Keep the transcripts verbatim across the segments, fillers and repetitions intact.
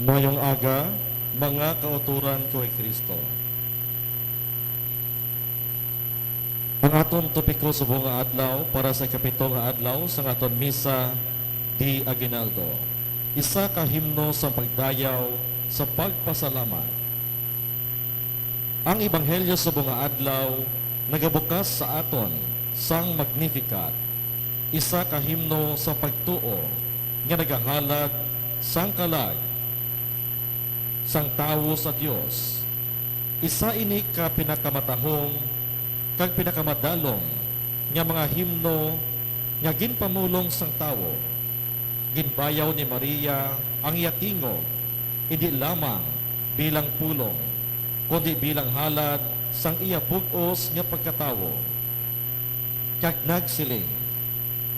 Mayong aga, mga kautoran ko kay Kristo. Ang aton topiko subong nga adlaw para sa ikapito nga adlaw sang aton Misa de Aguinaldo, isa ka himno sang pagdayaw sa pagpasalamat. Ang ebanghelyo subong nga adlaw nagabukas sa aton sang Magnificat, isa ka himno sa pagtuo nga nagahalad sang kalag sang tawo sa Dios. Isa ini ka pinakamatahom kag pinakamadalom nga mga himno nga ginpamulong sang tawo. Ginbayaw ni Maria ang iya tingog, indi lamang bilang pulong, kundi bilang halad sang iya bug-os nga pagkatawo. Kag nagsiling,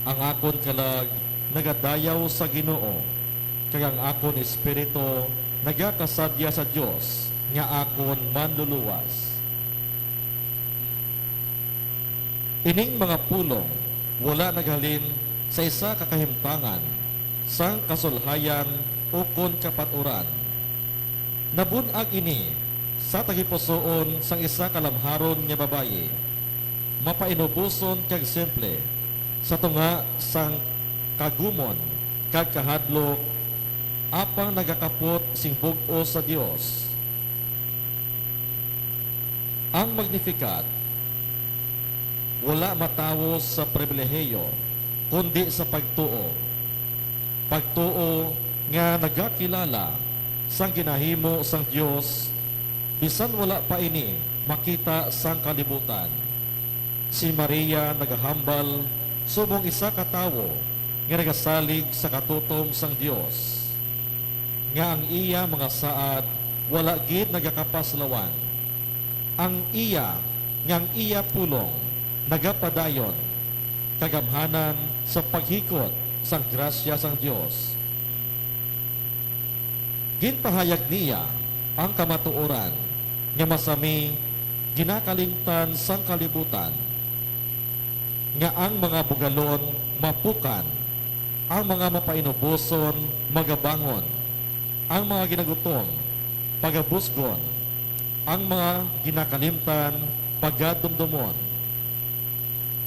"Ang akon kalag nagadayaw sa Ginoo, kag ang akon espiritu nagakasadya sa Dios nga akon Manluluwas." Ining mga pulong wala naghalin sa isa ka kahimtangan sang kasulhayan ukon kapaturan. Nabun-ag ini sa tagipusoon sang isa ka lamharon nga babayi, mapainuboson kag simple, sa tunga sang kagumon kag kahadlok, apang nagakapot sing bug-os sa Dios. Ang Magnificat wala matawo sa pribilehiyo, kundi sa pagtuo. Pagtuo nga nagakilala sang ginahimo sang Dios, bisan wala pa ini makita sang kalibutan. Si Maria nagahambal subong isa ka tawo nga nagasalig sa katutom sang Dios, nga ang iya mga saad wala gid nagakapaslawan. Ang iya, nga ang iya pulong nagapadayon, kagamhanan sa paghikot sang grasya sang Dios. Ginpahayag niya ang kamatuoran nga masami ginakalimtan sang kalibutan, nga ang mga bugalon mapukan, ang mga mapainuboson magabangon, ang mga ginagutom pagabusgon, ang mga ginakalimtan pagadumdomon.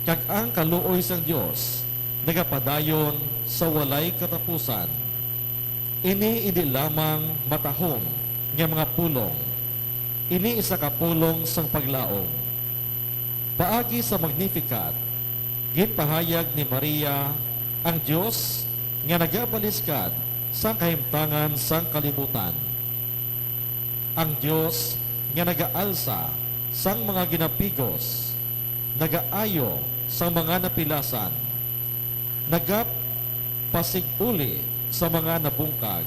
Kag ang kaluoy sang Dios nagapadayon sa walay katapusan. Ini indi lamang matahom nga mga pulong, ini isa ka pulong sang paglaom. Paagi sa Magnificat, ginpahayag ni Maria ang Dios nga nagabaliskad sang kahimtangan sang kalibutan. Ang Dios nga nagaalsa sang mga ginapigos, nagaayo sang mga napilasan, nagapasig-uli sa mga nabungkag,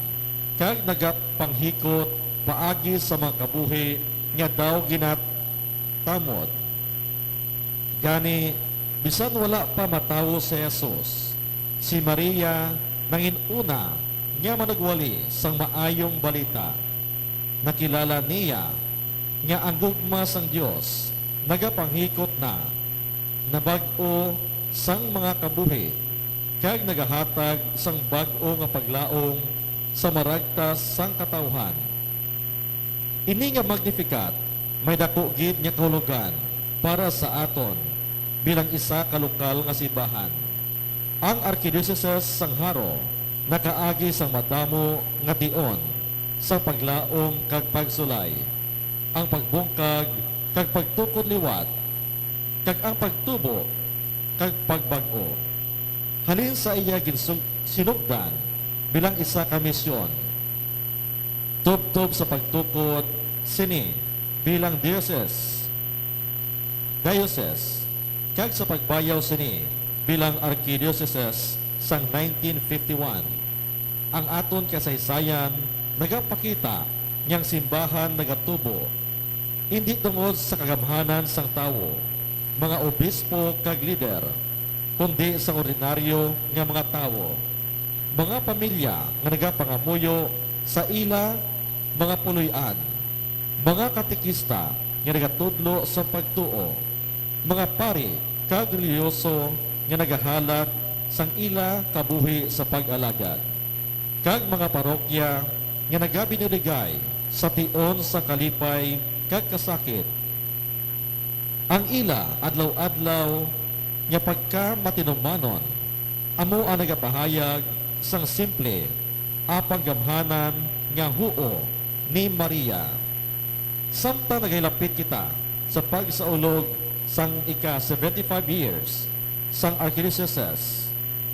kag nagapanghikot paagi sa mga kabuhi nga daw ginatamod. Gani, bisan wala pa matawo si Jesus, si Maria nangin-una nga manugwali sang Maayong Balita. Nakilala niya nga ang gugma sang Dios nagapanghikot na, nabag-o sang mga kabuhi, kag nagahatag sang bag-o nga paglaom sa maragtas sang katawuhan. Ini nga Magnificat may daku gid nga kahulogan para sa aton bilang isa ka lokal nga simbahan. Ang Arkidiocese sang Jaro nakaagi sang madamo nga tion sa paglaom kag pagsulay, ang pagbungkag kag pagtukod liwat, kag ang pagtubo kag pagbag-o. Halin sa iya ginsug-, sinugdan bilang isa ka misyon, tubtob sa pagtukod sini bilang diocese, diocese, kag sa pagbayaw sini bilang arkidiocese sang nineteen fifty-one. Ang aton kasaysayan nagapakita nga ang simbahan nagatubo indi tungod sa kagamhanan sang tawo, mga obispo kag lider, kundi sang ordinaryo nga mga tawo, mga pamilya nga nagapangamuyo sa ila mga puloy-an, mga katekista nga nagatudlo sa pagtuo, mga pari kag relihiyoso nga nagahalad sang ila kabuhi sa pag-alagad, kag mga parokya nga nagabinuligay sa tion sang kalipay kag kasakit. Ang ila adlaw-adlaw nga pagkamatinumanon amo ang nagapahayag sang simple apang gamhanan nga huo ni Maria. Samtang nagahilapit kita sa pagsaulog sang ika seventy-five years sang Archdiocese,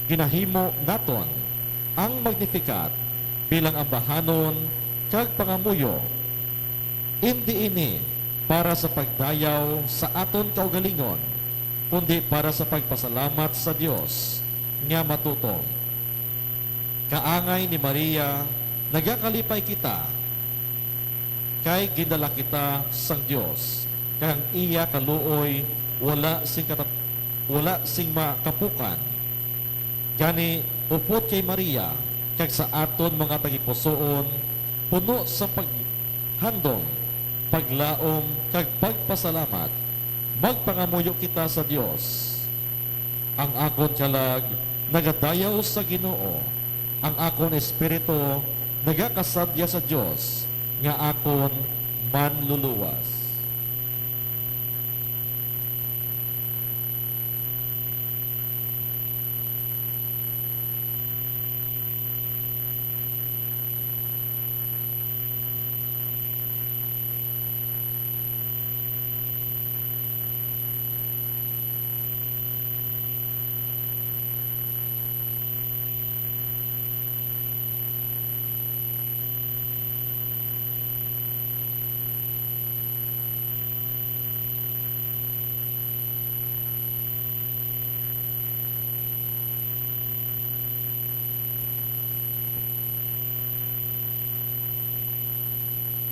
ginahimo naton ang Magnificat bilang ambahanon kag pangamuyo. Indi ini para sa pagdayaw sa aton kaugalingon, kundi para sa pagpasalamat sa Dios nga matutom. Kaangay ni Maria, nagakalipay kita, kay gindala kita sang Dios, kag ang iya kaluoy wala sing katap-, wala sing makapukan. Gani, upod kay Maria kag sa aton mga tagipusoon, puno sa paghandom, paglaom, kag pagpasalamat, magpangamuyo kita sa Dios. Ang akon kalag nagadayaw sa Ginoo, ang akon espiritu nagakasadya sa Dios nga akon Manluluwas.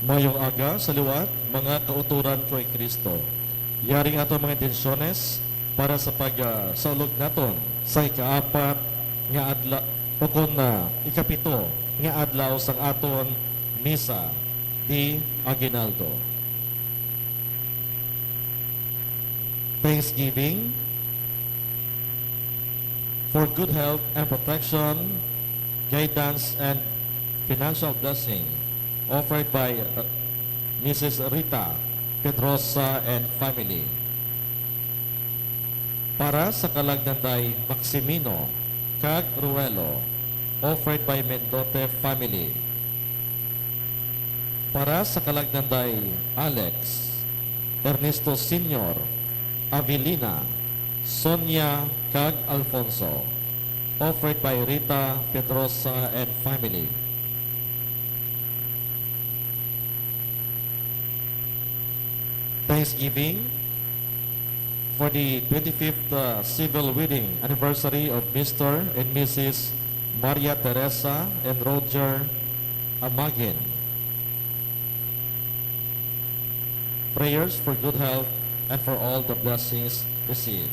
Mayong aga sa liwat, mga kautoran ko kay Cristo. Yari ang aton mga intensyones para sa pag, ah, saulog naton sa ikaapat nga adla-, o kon, ah, ikapito nga adlaw sang aton Misa de Aguinaldo. Thanksgiving for good health and protection, guidance and financial blessing, offered by, uh, Missus Rita Pedrosa and family. Para sa kalag Nanday Maximino kag Ruelo, offered by Mendote family. Para sa kalag Nanday Alex, Ernesto Senior, Avelina, Sonia, kag Alfonso. Offered by Rita Pedrosa and family. Thanksgiving for the twenty-fifth, uh, civil wedding anniversary of Mister and Missus Maria Teresa and Roger Amagin. Prayers for good health and for all the blessings received.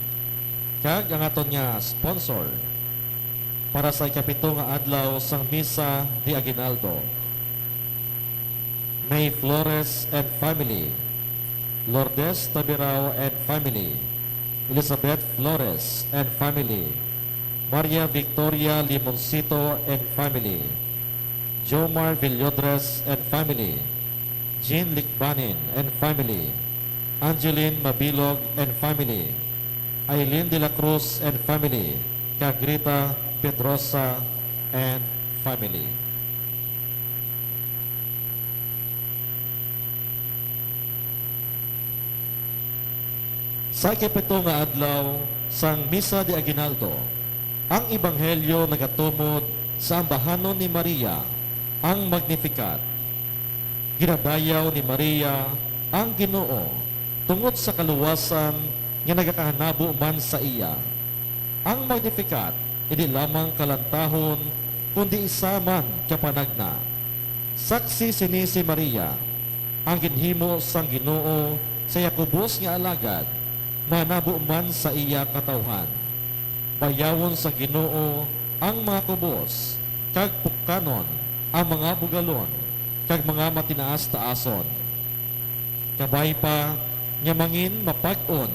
Kag ang aton nga sponsor para sa ikapito nga adlaw sang Misa de Aguinaldo, May Flores and family, Lourdes Tabirao and family, Elizabeth Flores and family, Maria Victoria Limoncito and family, Jomar Villodres and family, Jean Licbanin and family, Angeline Mabilog and family, Aileen de la Cruz and family, kag Rita Pedrosa and family. Sa ikapito nga adlaw sang Misa de Aguinaldo, ang ebanghelyo nagatumod sa ambahanon ni Maria, ang Magnificat. Ginadayaw ni Maria ang Ginoo tungod sa kaluwasan nga nagakahanabo man sa iya. Ang Magnificat indi lamang kalantahon, kundi isa man ka panagna. Saksi sini si Maria, ang ginhimo sang Ginoo sa iya kubos nga alagad, mahanabo man sa iya katawhan. Bayawon sang Ginoo ang mga kubos, kag pukanon ang mga bugalon kag mga matinaas-taason. Kabay pa nga mangin mapag-on,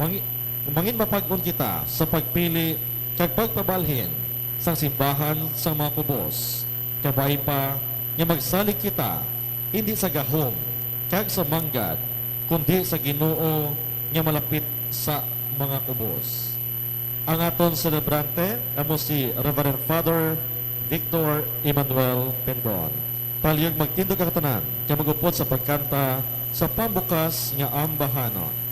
mangi-, mangin mapag-on kita sa pagpili kag pagpabalhin sang simbahan sang mga kubos, Kabay pa nga magsalig kita, hindi sa gahom kag sa manggad, kundi sa Ginoo nga malapit sa mga kubos. Ang aton selebrante amo si Reverend Father Victor Emmanuel Pendon. Palihog magtindog ang tanan kag mag-upod sa pagkanta sa pambukas nga ambahanon.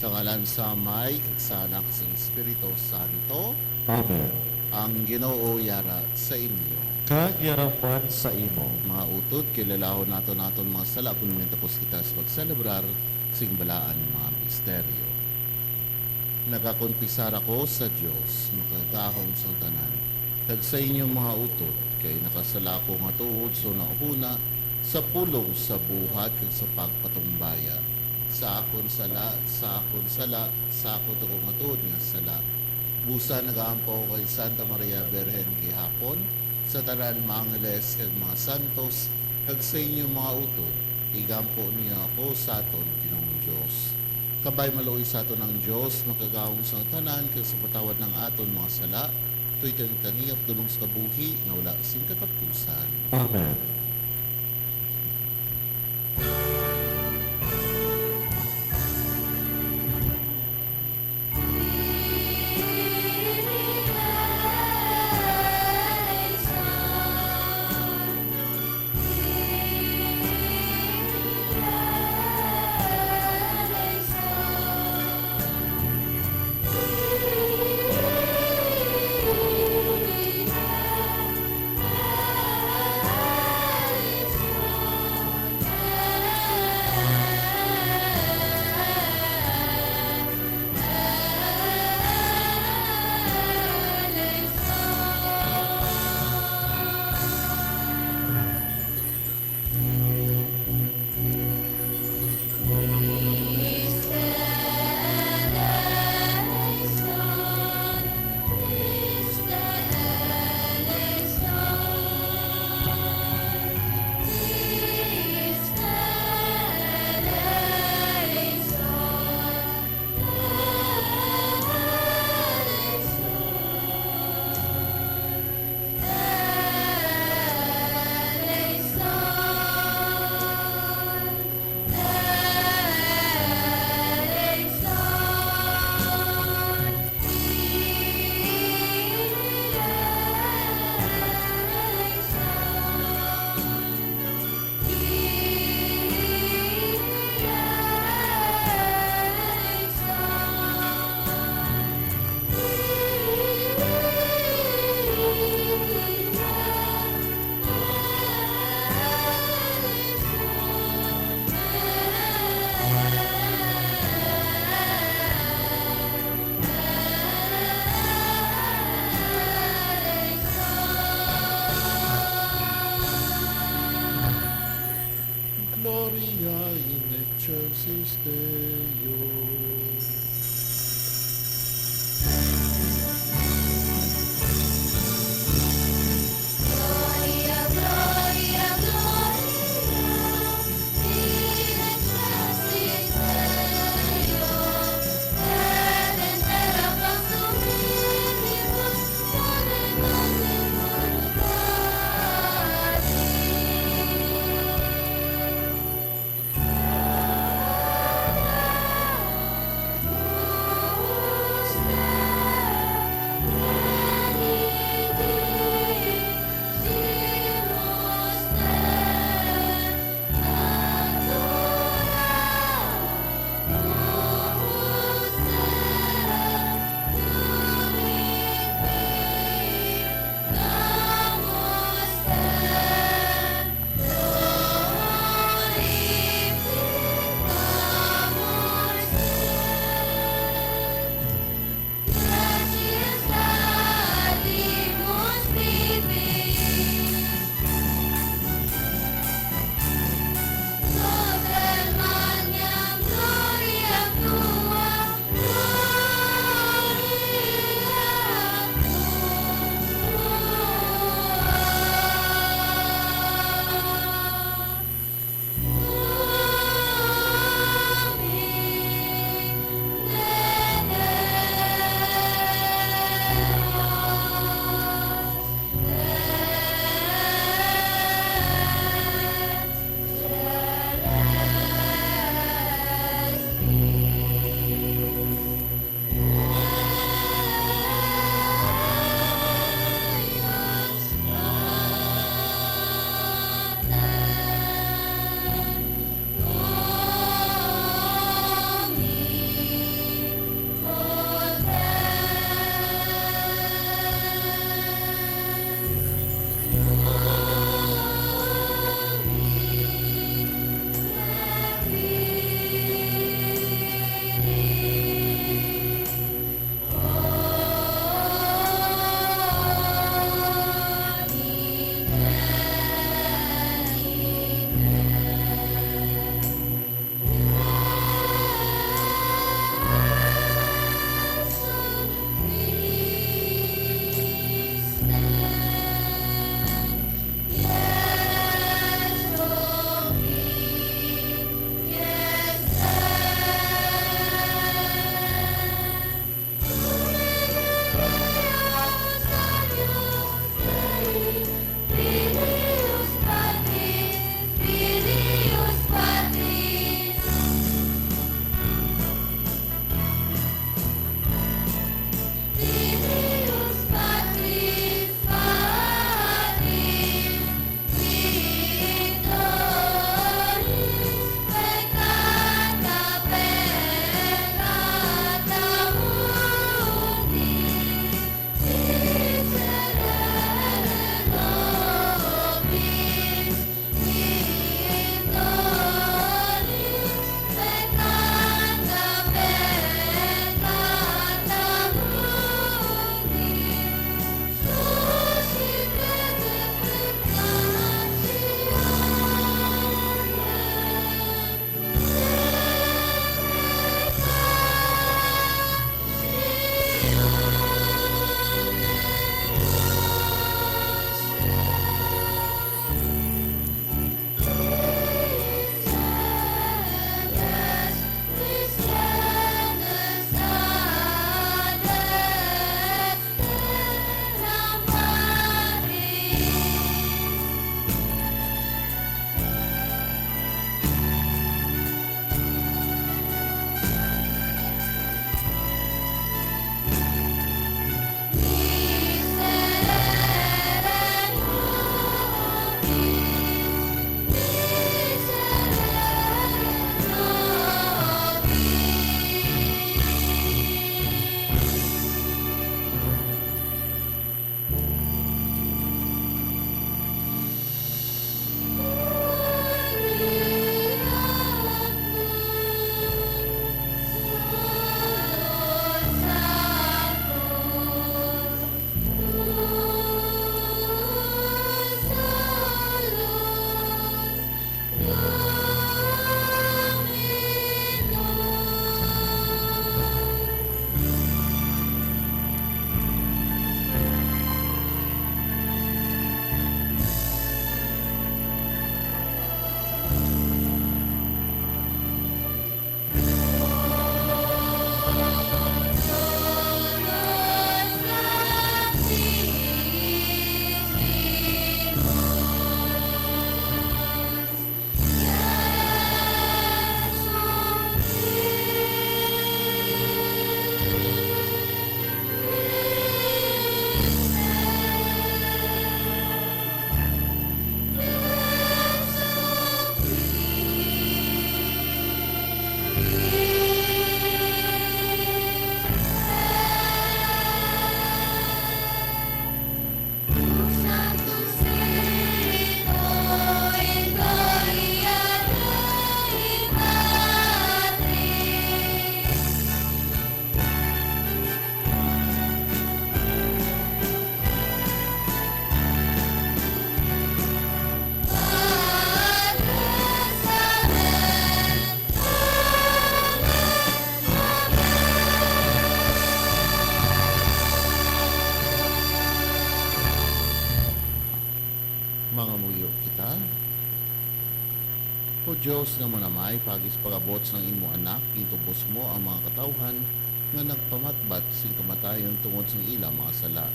Sa ngalan sa Amay, kag sa Anak, sa Espiritu Santo. Amen. Ang Ginoo yara sa inyo. Kag yara man sa imo. Mga utod, kilalahon naton aton mga sala kon mangintapos kita sa pagselebrar sing balaan nga mga misteryo. Nagakonpisar ako sa Dios, makagahom sang tanan, kag sa inyo, mga utod, kay nakasala ako nga tuod sa hunahuna, sa pulong, sa buhat, kag sa pagpatumbaya. Sa akon sala, sa akon sala, sa akon tuko nga tuod nga sala. Busa nagaampo ako kay Santa Maria Birhen gihapon, sa tanan mga angeles kag mga santos, kag sa inyo, mga utod, igampo niyo ako sa aton Ginoong Dios. Kabay maluoy sa aton ang Dios, makagahom sang tanan, kag sa patawad ng aton mga sala, tuytan kita niya dulong sa kabuhi nga wala sing katapusan. Amen. Gloria in excelsis Deo. Dios nga manamay, paagi sa pag-abot sang imo Anak, gintubos mo ang mga katawhan nga nagpamatbat sing kamatayon tungod sang ila mga sala.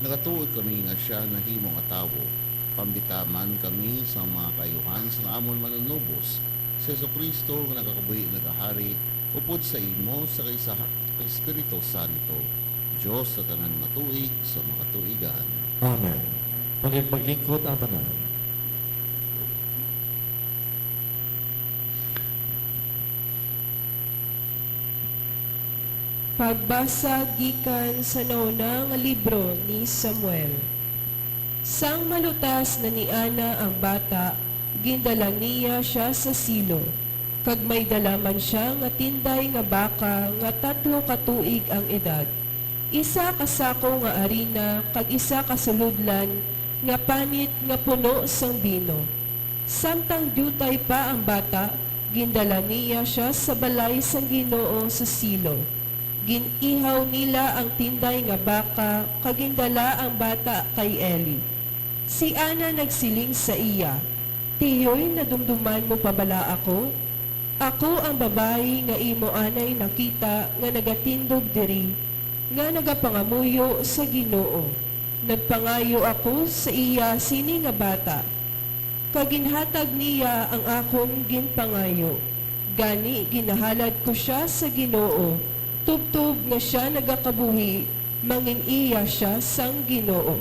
Nagatuo kami nga sia nahimo nga tawo. Pambitaman kami sang mga kaayuhan sang amon Manunubos, si Jesu-Cristo, nga nagakabuhi, nagahari, upod sa imo sa kaisaha kang Espiritu Santo, Dios sa tanan matuig sa makatuigan. Amen. Pag-, maglingkod ang tanan. Pagbasa gikan sa nauna nga libro ni Samuel. Sang malutas na ni Ana ang bata, gindala niya sia sa Silo, kag may dala man sia nga tinday nga baka nga tatlo ka tuig ang edad, isa ka sako nga arina, kag isa ka sulodlan nga panit nga puno sang bino. Samtang diutay pa ang bata, gindala niya sia sa balay sang Ginoo sa Silo. Gin-ihaw nila ang tinday nga baka kag gindala ang bata kay Eli. Si Ana nagsiling sa iya, "Tiyoy, nadumdoman mo pa bala ako? Ako ang babayi nga imo anay nakita nga nagatindog diri, nga nagapangamuyo sa Ginoo. Nagpangayo ako sa iya sini nga bata, kag ginhatag niya ang akon ginpangayo. Gani, ginahalad ko sia sa Ginoo, tubtob nga sia nagakabuhi, mangin-iya sia sang Ginoo."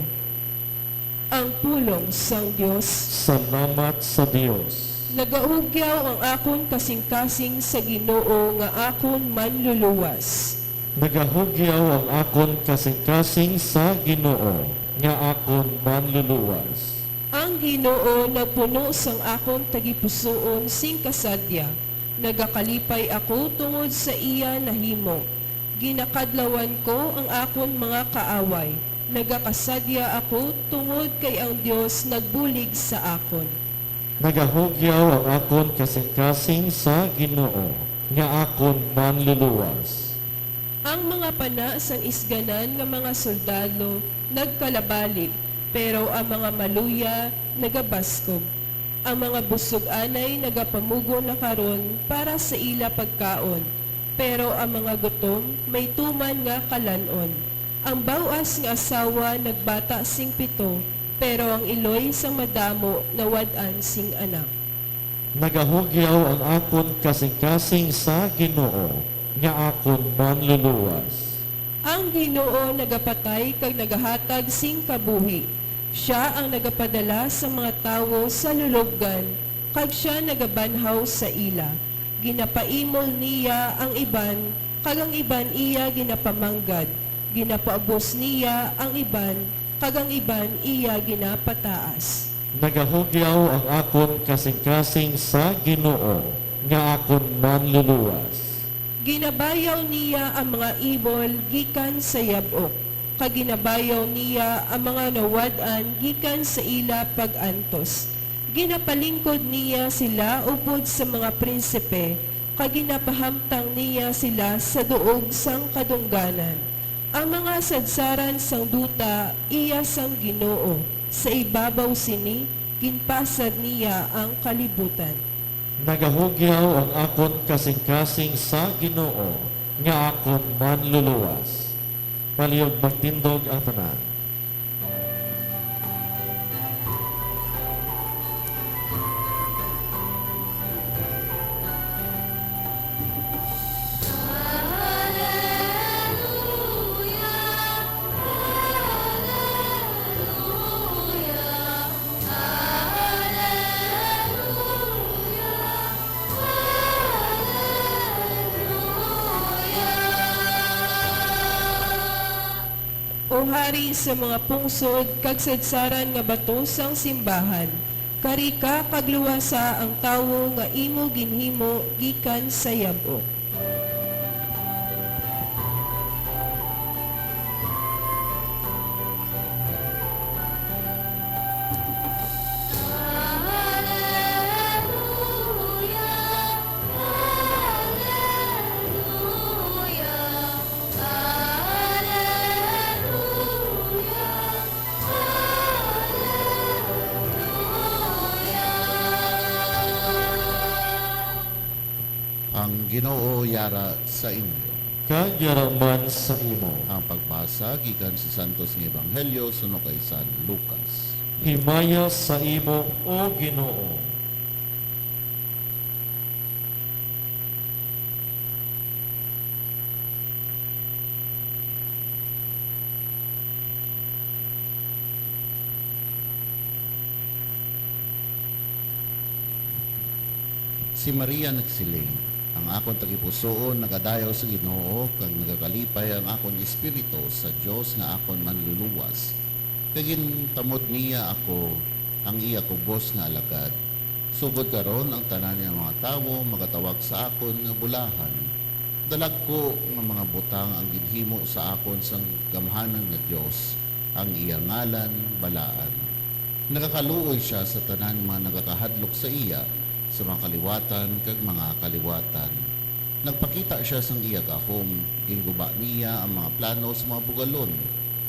Ang pulong sang Dios. Salamat sa Dios. Nagahugyaw ang akon kasingkasing sa Ginoo nga akon Manluluwas. Nagahugyaw ang akon kasingkasing sa Ginoo nga akon Manluluwas. Ang Ginoo nagpuno sang akon tagipusoon sing kasadya. Nagakalipay ako tungod sa iya nahimo. Ginakadlawan ko ang akon mga kaaway. Nagakasadya ako tungod kay ang Dios nagbulig sa akon. Nagahugyaw ang akon kasingkasing sa Ginoo, nga akon Manluluwas. Ang mga pana sang isganan nga mga soldado nagkalabali, pero ang mga maluya nagabaskog. Ang mga busog anay nagapamugon na karon para sa ila pagkaon, pero ang mga gutom may tuman nga kalan-on. Ang baw-as nga asawa nagbata sing pito, pero ang iloy sang madamo nawad-an sing anak. Nagahugyaw ang akon kasingkasing sa Ginoo, nga akon Manluluwas. Ang Ginoo nagapatay kag nagahatag sing kabuhi. Sia ang nagapadala sa mga tawo sa lulobngan, kag sia nagabanhaw sa ila. Ginapaimol niya ang iban, kag ang iban iya ginapamanggad. Ginapaubos niya ang iban, kag ang iban iya ginapataas. Nagahugyaw ang akon kasingkasing sa Ginoo, nga akon Manluluwas. Ginabayaw niya ang mga ibol gikan sa yab-ok, kag ginabayaw niya ang mga nawad-an gikan sa ila pag-antos. Ginapalingkod niya sila upod sa mga prinsipe, kag ginapahamtang niya sila sa duog sang kadungganan. Ang mga sadsaran sang duta iya sang Ginoo, sa ibabaw sini ginpasad niya ang kalibutan. Nagahugyaw ang akon kasingkasing sa Ginoo, nga akon Manluluwas. Palihog magtindog ang tanan. O Hari sa mga pungsod kag sadsaran nga bato sang simbahan, kari ka kag luwasa ang tawo nga imo ginhimo gikan sa yab-ok. Ang Ginoo yara sa inyo. Kag yara man sa imo. Ang pagbasa gikan sa Santos nga Ebanghelyo suno kay San Lucas. Himaya sa imo, O Ginoo. Si Maria nagsiling, "Ang akon tagipusoon nagadayaw sa Ginoo, kag nagakalipay ang akon espiritu sa Dios nga akon Manluluwas, kay gintamod niya ako, ang iya kubos nga alagad. Sugod karon, ang tanan nga mga tawo magatawag sa akon nga bulahan. Dalagku nga mga butang ang ginhimo sa akon sang gamhanan nga Dios, ang iya ngalan balaan. Nagakaluoy sia sa tanan nga mga nagakahadlok sa iya, sa mga kaliwatan kag mga kaliwatan. Nagpakita sia sang iya gahom, ginguba niya ang mga plano sa mga bugalon.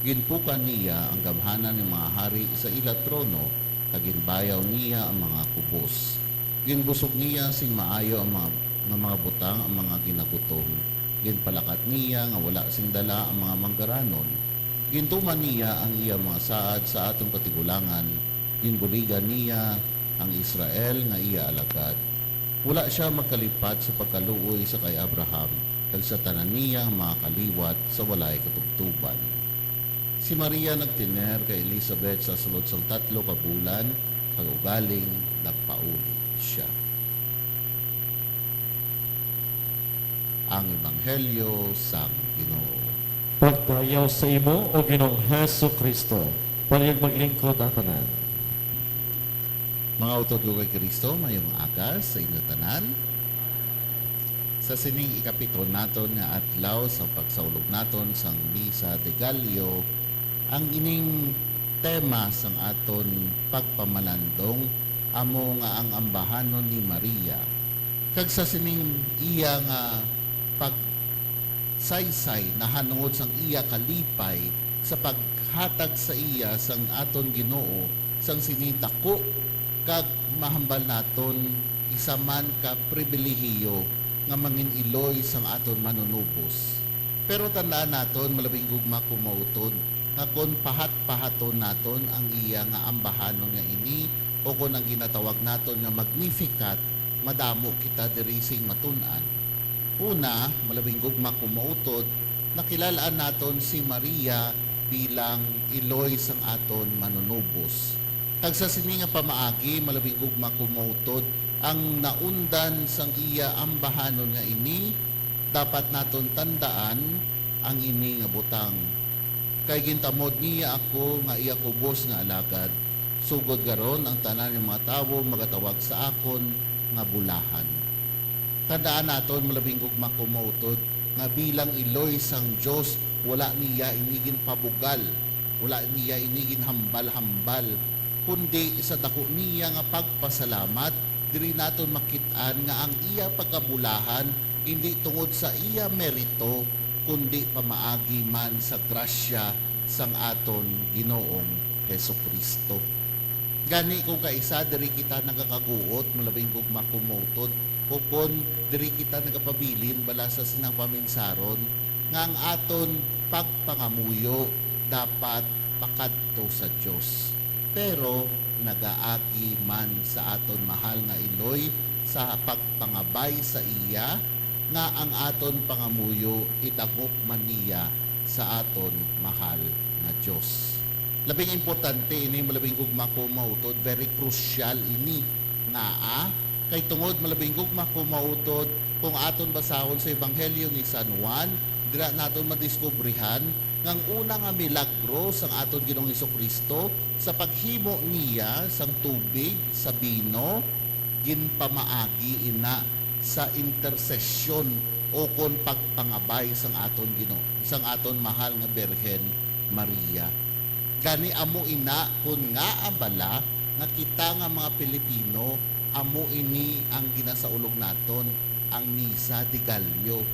Ginpukan niya ang gamhanan nga mga hari sa ila trono, kag ginbayaw niya ang mga kubos. Ginbusog niya sing maayo ang mga, nga mga butang ang mga ginagutom. Ginpalakat niya nga wala sing dala ang mga manggaranon. Gintuman niya ang iya mga saad sa aton katigulangan. Ginbuligan niya ang Israel nga iya alagad. Wala sia magkalipat sa pagkaluoy sa kay Abraham, kag sa tanan niya nga mga kaliwat sa walay katubtoban." Si Maria nagtener kay Elizabeth sa sulod sang tatlo ka bulan, kag ugaling nagpauli sia. Ang Ebanghelyo sang Ginoo. Pagdayaw sa imo, O Ginoong Hesu Kristo. Palihog maglingkod ang tanan. Mga utod ko kay Kristo, mayong aga sa inyo tanan. Sa sining ikapito naton nga adlaw sa pagsaulog naton sang Misa de Gallo, ang ining tema sang aton pagpamalandong amo nga ang ambahanon ni Maria. Kag sa sining iya nga pagsaysay nahanungod sang iya kalipay sa paghatag sa iya sang aton Ginoo sang sini dako kag mahambal naton isa man ka pribilehiyo nga mangin-iloy sang aton Manunubos. Pero tandaan naton, malabing gugma kung mautod, nga kon pahat-pahaton naton ang iya nga ambahanon nga ini, o kon ang ginatawag naton nga Magnificat, madamo kita diri sing matun-an. Una, malabing gugma kung mautod, nakilal-an naton si Maria bilang iloy sang aton Manunubos. Kag sa sini nga pamaagi, malabing gugma kung mautod ang naundan sang iya ambahanon nga ini, dapat naton tandaan ang ini nga butang. Kay gintamod niya ako nga iya kubos nga alagad, sugod karon ang tanan nga mga tawo magatawag sa akon nga bulahan. Tandaan naton, malabing gugma ko mautod, nga bilang iloy sang Dios, wala niya ini ginpabugal, wala niya ini ginhambal-hambal, kundi sa dako niya nga pagpasalamat, diri naton makit-an nga ang iya pagkabulahan indi tungod sa iya merito, kundi pamaagi man sa grasya sang aton Ginoong Jesu-Cristo. Gani, kung kaisa diri kita nagakaguot, malabing gugma ko mautod, ukon diri kita nagapabilin bala sa sinang paminsaron, nga ang aton pagpangamuyo dapat pakadto sa Dios, pero nagaagi man sa aton mahal nga iloy sa pagpangabay sa iya, nga ang aton pangamuyo idangop man niya sa aton mahal nga Dios. Labing importante ini, malabing gugma ko mautod, very crucial ini. Ngaa? Kay tungod, malabing gugma ko mautod, kung aton basahon sa Ebanghelyo ni San Juan, dira naton madiskubrihan nga ang una nga milagro sang aton Ginoong Jesu-Cristo sa paghimo niya sang tubig sa bino, ginpamaagi ina sa intersesyon, o kon pagpangabay sang aton Ginoo, sang aton mahal nga Birhen Maria. Gani, amo ina kon ngaa bala nga kita nga mga Pilipino, amo ini ang ginasaulog naton, ang Misa de Gallo.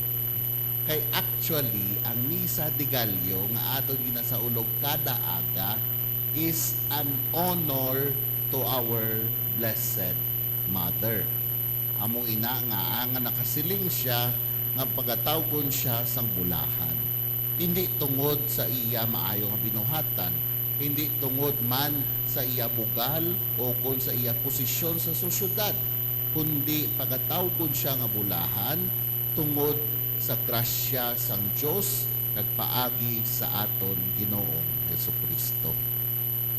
Kay actually, ang Misa de Gallo nga aton ginasaulog kada aga is an honor to our Blessed Mother. Amo ina nga, nga nakasiling sia nga pagatawgon sia sang bulahan, indi tungod sa iya maayo nga binuhatan, indi tungod man sa iya bugal o kon sa iya posisyon sa sosyedad, kundi pagatawgon sia nga bulahan tungod sa grasya sang Dios kag paagi sa aton Ginoong Jesu-Cristo.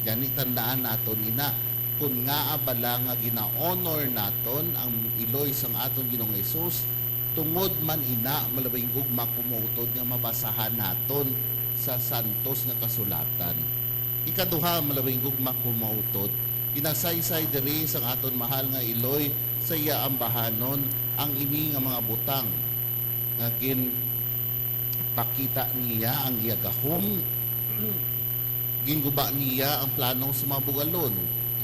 Gani, tandaan naton ina, kon ngaa bala nga gina-honor naton ang iloy sang aton Ginoong Jesus, tungod man ina, malabing gugma, kumuutod nga mabasahan naton sa santos nga kasulatan. Ikaduha, malabing gugma, kumuutod, ginasaysay diri sang aton mahal nga iloy sa iya ambahanon ang ini nga mga butang nga ginpakita niya ang iya gahom. Ginguba niya ang plano sa mga bugalon.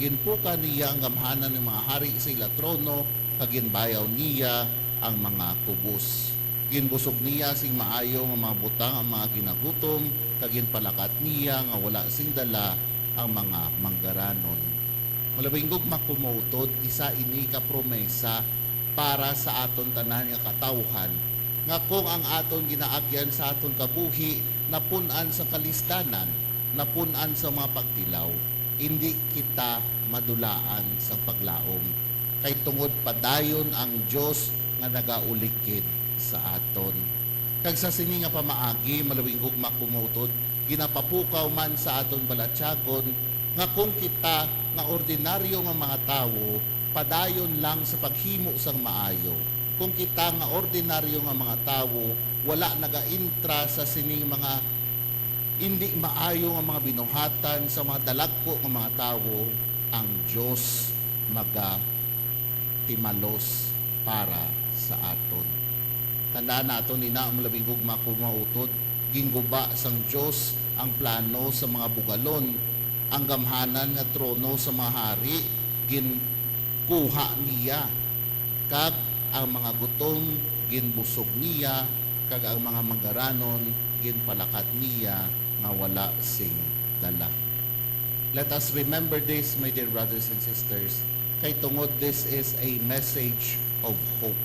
Ginpuka niya ang gamhanan ng mga hari sa ila trono, kag ginbayaw niya ang mga kubos. Ginbusog niya sing maayo nga mga butang ang mga ginagutom, kag ginpalakat niya nga wala sing dala ang mga manggaranon. Malabing gugma, kumuutod, isa ini ka promesa para sa aton tanan nga katawhan, nga kung ang aton ginaagyan sa aton kabuhi napun-an sang kalisdanan, napun-an sang mga pagtilaw, indi kita madulaan sang paglaom, kay tungod padayon ang Dios nga nagaulikid sa aton. Kag sa sini nga pamaagi, malabing gugma, kumuutod, ginapapukaw man sa aton balatyagon nga kung kita nga ordinaryo nga mga tawo padayon lang sa paghimo sang maayo, kung kita nga ordinaryo nga mga tawo wala nagaintra sa sining mga indi maayo nga mga binuhatan sa mga dalagko nga mga tawo, ang Dios magatimalos para sa aton. Tandaan naton ina, malabing gugma, kumuutod, ginguba sang Dios ang plano sa mga bugalon. Ang gamhanan nga trono sa mga hari ginkuha niya, kag ang mga gutom ginbusog niya, kag ang mga manggaranon ginpalakat niya nga wala sing dala. Let us remember this, my dear brothers and sisters, kay tungod this is a message of hope.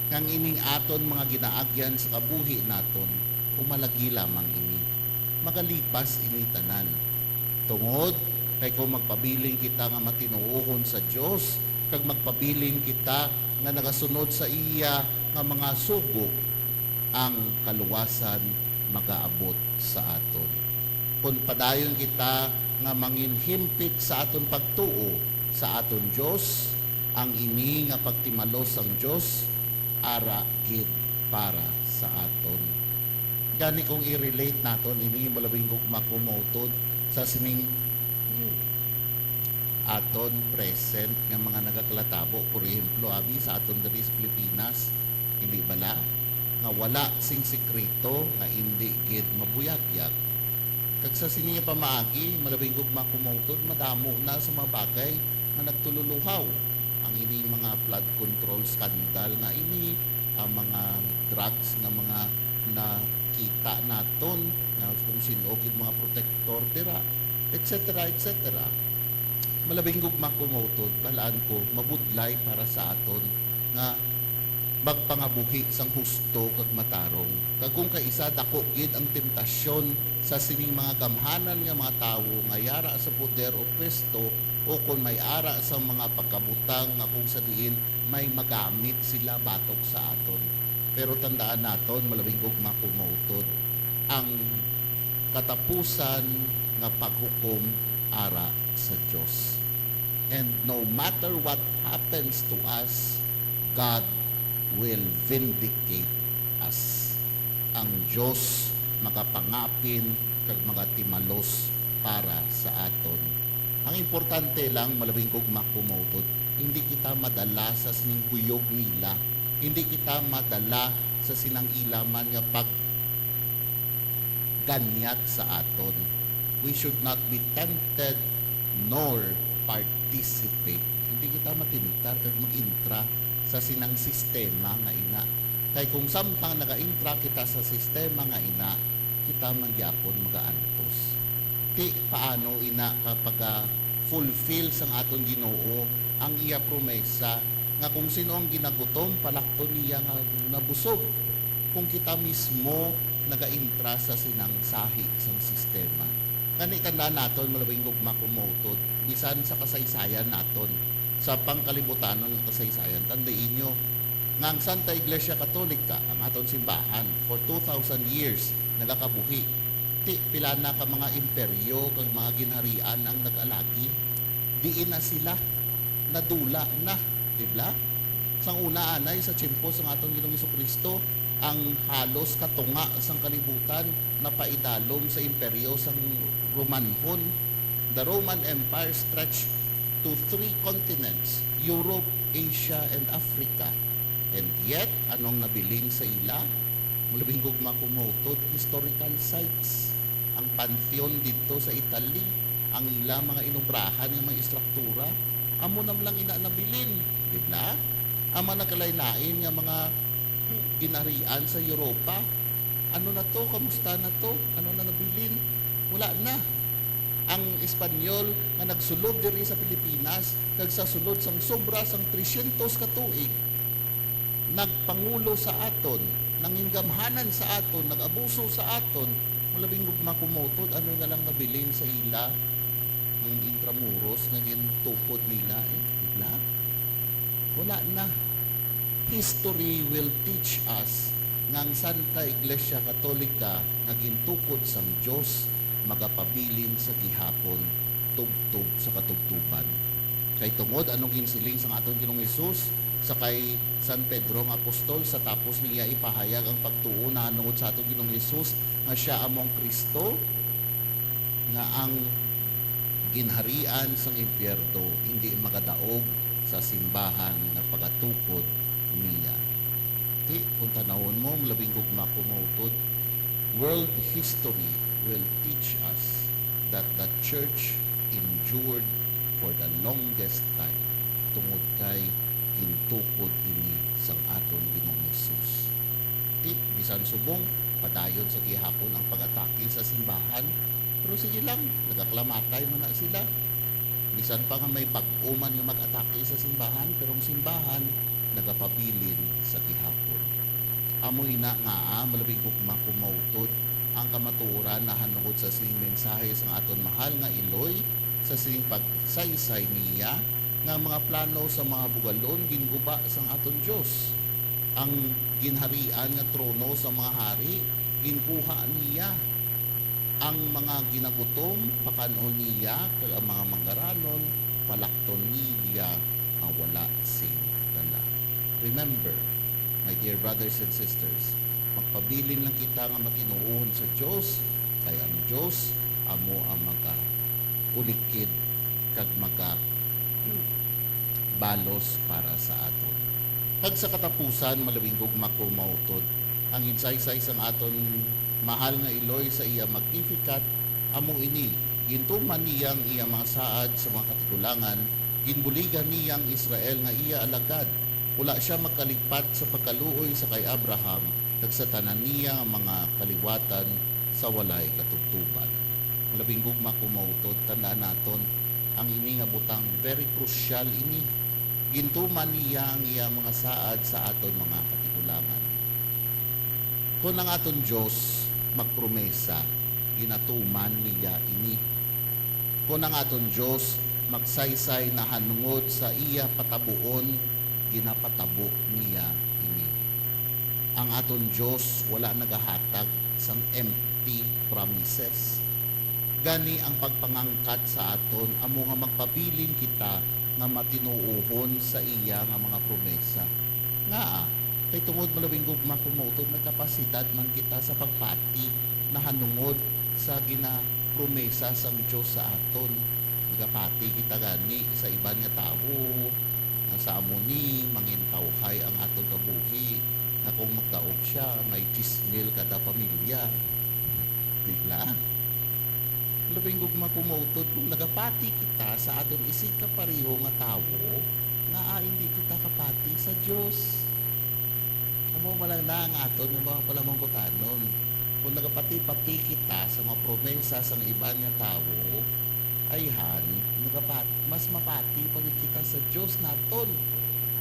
Ngang ining aton mga ginaagyan sa kabuhi naton, umalagi lamang ini. Magalipas ini tanan. Tungod kay kung magpabilin kita nga matinuohon sa Dios, kag magpabilin kita nga nagasunod sa iya nga mga sugo, ang kaluwasan magaabot sa aton. Kon padayon kita nga manginhimpit sa aton pagtuo sa aton Dios, ang ini nga pagtimalos sang Dios ara gid para sa aton. Gani, kung i-relate naton ini, malabing gugma, kumuutod, sa sining aton present nga mga nagakalatabo, por ehemplo, abi, sa aton diri sa Pilipinas, hindi bala nga wala sing sikreto nga indi gid mabuyagyag? Kag sa sini nga pamaagi, malabing gugma, kumuutod, madamo na sa mga bagay nga nagtululuhaw. Ang ining mga flood control scandal nga ini, ang mga drugs nga mga nakita naton, nga kung sin-o gid mga protektor dira, et cetera, et cetera. Malabing gugma, kumuutod, balaan ko, mabudlay para sa aton nga magpangabuhi sang husto kag matarong. Kag kung kaisa, dako gid ang temptasyon sa sining mga gamhanan nga mga tawo nga yara sa poder o pwesto, o kon may ara sang mga pagkabutang nga kung sa diin may magamit sila batok sa aton. Pero tandaan naton, malabing gugma, kumuutod, ang katapusan nga paghukom ara sa Dios. And no matter what happens to us, God will vindicate us. Ang Dios magapangapin kag magatimalos para sa aton. Ang importante lang, malabing gugma, kumuutod, hindi kita madala sa sining huyog nila. Hindi kita madala sa sinang ila man nga pag ganyat sa aton. We should not be tempted nor participate. Hindi kita matintar kag mag-intra sa sinang sistema nga ina. Kay kung samtang nagaintra kita sa sistema nga ina, kita man gyapon magaantos. Ti paano ina ka paga-fulfill sang aton Ginoo ang iya promesa nga kung sino ang ginagutom, palakton niya nga nabusog, kung kita mismo nagaintra sa sinangsahi sang sistema. Gani, tandaan naton, malabing gugma kung mautod, bisan sa kasaysayan naton, sa pangkalibutanon nga kasaysayan, tandai ninyo nga ang Santa Iglesia Katolika, ang aton simbahan, for two thousand years, nagakabuhi. Ti, pila na ka mga imperyo kag mga ginharian ang nag-alagi. Diin na sila, nadula na, di ba? Sang una anay, sa tiyempo sang aton Ginoong Jesu-Cristo, ang halos katunga sang kalibutan napaidalom sa imperyo sang Romanhon. The Roman Empire stretched to three continents, Europe, Asia, and Africa. And yet, anong nabilin sa ila? Malabing gugma kung mautod, historical sites. Ang Pantheon didto sa Italy, ang ila mga inobrahan nga mga istruktura, amo na lang ina nabilin, di ba? Ang mga nagkalain-lain nga mga ginharian sa Europa, ano na to? Kamusta na to? Ano na nabilin? Wala na. Ang Espanyol nga nagsulod diri sa Pilipinas, kag sa sulod sang sobra sang tresyentos ka tuig, nagpangulo sa aton, nangingamhanan sa aton, nag-abuso sa aton, malabing gugma kung mautod, ano na lang nabilin sa ila ang Intramuros nga gintukod nila, eh, di ba? Wala na. History will teach us nga ang Santa Iglesia Katolika nga gintukod sang Dios magapabilin sa gihapon tubtob sa katubtoban. Kay tungod anong ginsiling sang aton Ginoong Hesus sa kay San Pedro nga apostol sa tapos niya ipahayag ang pagtuo nahanungod sa aton Ginoong Hesus nga sia amo ang Cristo, nga ang ginharian sang impyerno hindi magadaog sa simbahan nga pagatukod niya. Ti, kung tanawon mo, malabing gugma ko mautod, world history will teach us that the church endured for the longest time tungod kay gintukod ini sang aton Ginoong Jesus. Ti, bisan subong padayon sa gihapon ang pag-atake sa simbahan, pero sige lang, nagakalamatay man na sila. Bisan pa nga may bag-o man nga mag-atake sa simbahan, pero ang simbahan nagapabilin sa gihapon. Amo ina nga, ah, malabing gugma ko mautod ang kamatuoran nahanungod sa sining mensahe sang aton mahal nga Iloy, sa sining pagsaysay niya nga mga plano sa mga bugalon ginguba sang aton Dios. Ang ginharian nga trono sa mga hari ginkuha niya. Ang mga ginagutom pakan-on niya, kag ang mga manggaranon palakton niya nga wala sing dala. Remember, my dear brothers and sisters, magpabilin lang kita nga matinuohon sa Dios, kay ang Dios amo ang magaulikid kag maga balos para sa aton. Kag sa katapusan, malabing gugma ko mautod, ang insaysay sang aton mahal nga Iloy sa iya Magnificat amo ini: gintuman niya ang iya mga saad sa mga katigulangan, ginbuligan niya ang Israel nga iya alagad. Wala sia magkalipat sa pagkaluoy sa kay Abraham, kag sa tanan niya nga mga kaliwatan sa walay katubtoban. Malabing gugma ko mautod, tandaan naton ang ini nga butang, very crucial ini. Gintuman niya ang iya mga saad sa aton mga katigulangan. Kon ang aton Dios magpromesa, ginatuman niya ini. Kon ang aton Dios magsaysay nahanungod sa iya patabuon, ginapatabo niya ini. Ang aton Dios wala nagahatag sang empty promises. Gani, ang pagpangangkat sa aton amo nga magpabilin kita nga matinuohon sa iya nga mga promesa. Ngaa? Kay tungod, malabing gugma ko mautod, may kapasidad man kita sa pagpati nahanungod sa ginapromesa sang Dios sa aton. Nagapati kita gani sa iban nga tawo, nga sa amo ni mangintawhay ang aton kabuhi, nga kung magdaog sia, may diyes mil kada pamilya. Di ba? Labing gugma ko mautod kung nagapati kita sa aton isigkapareho nga tawo, ngaa indi kita kapati sa Dios? Amo man lang na ang aton nga mga palamangkutanon. Kung nagapati-pati kita sa mga promesa sang iban nga tawo, ayhan, nagapat-, mas mapati pa gid kita sa Dios naton.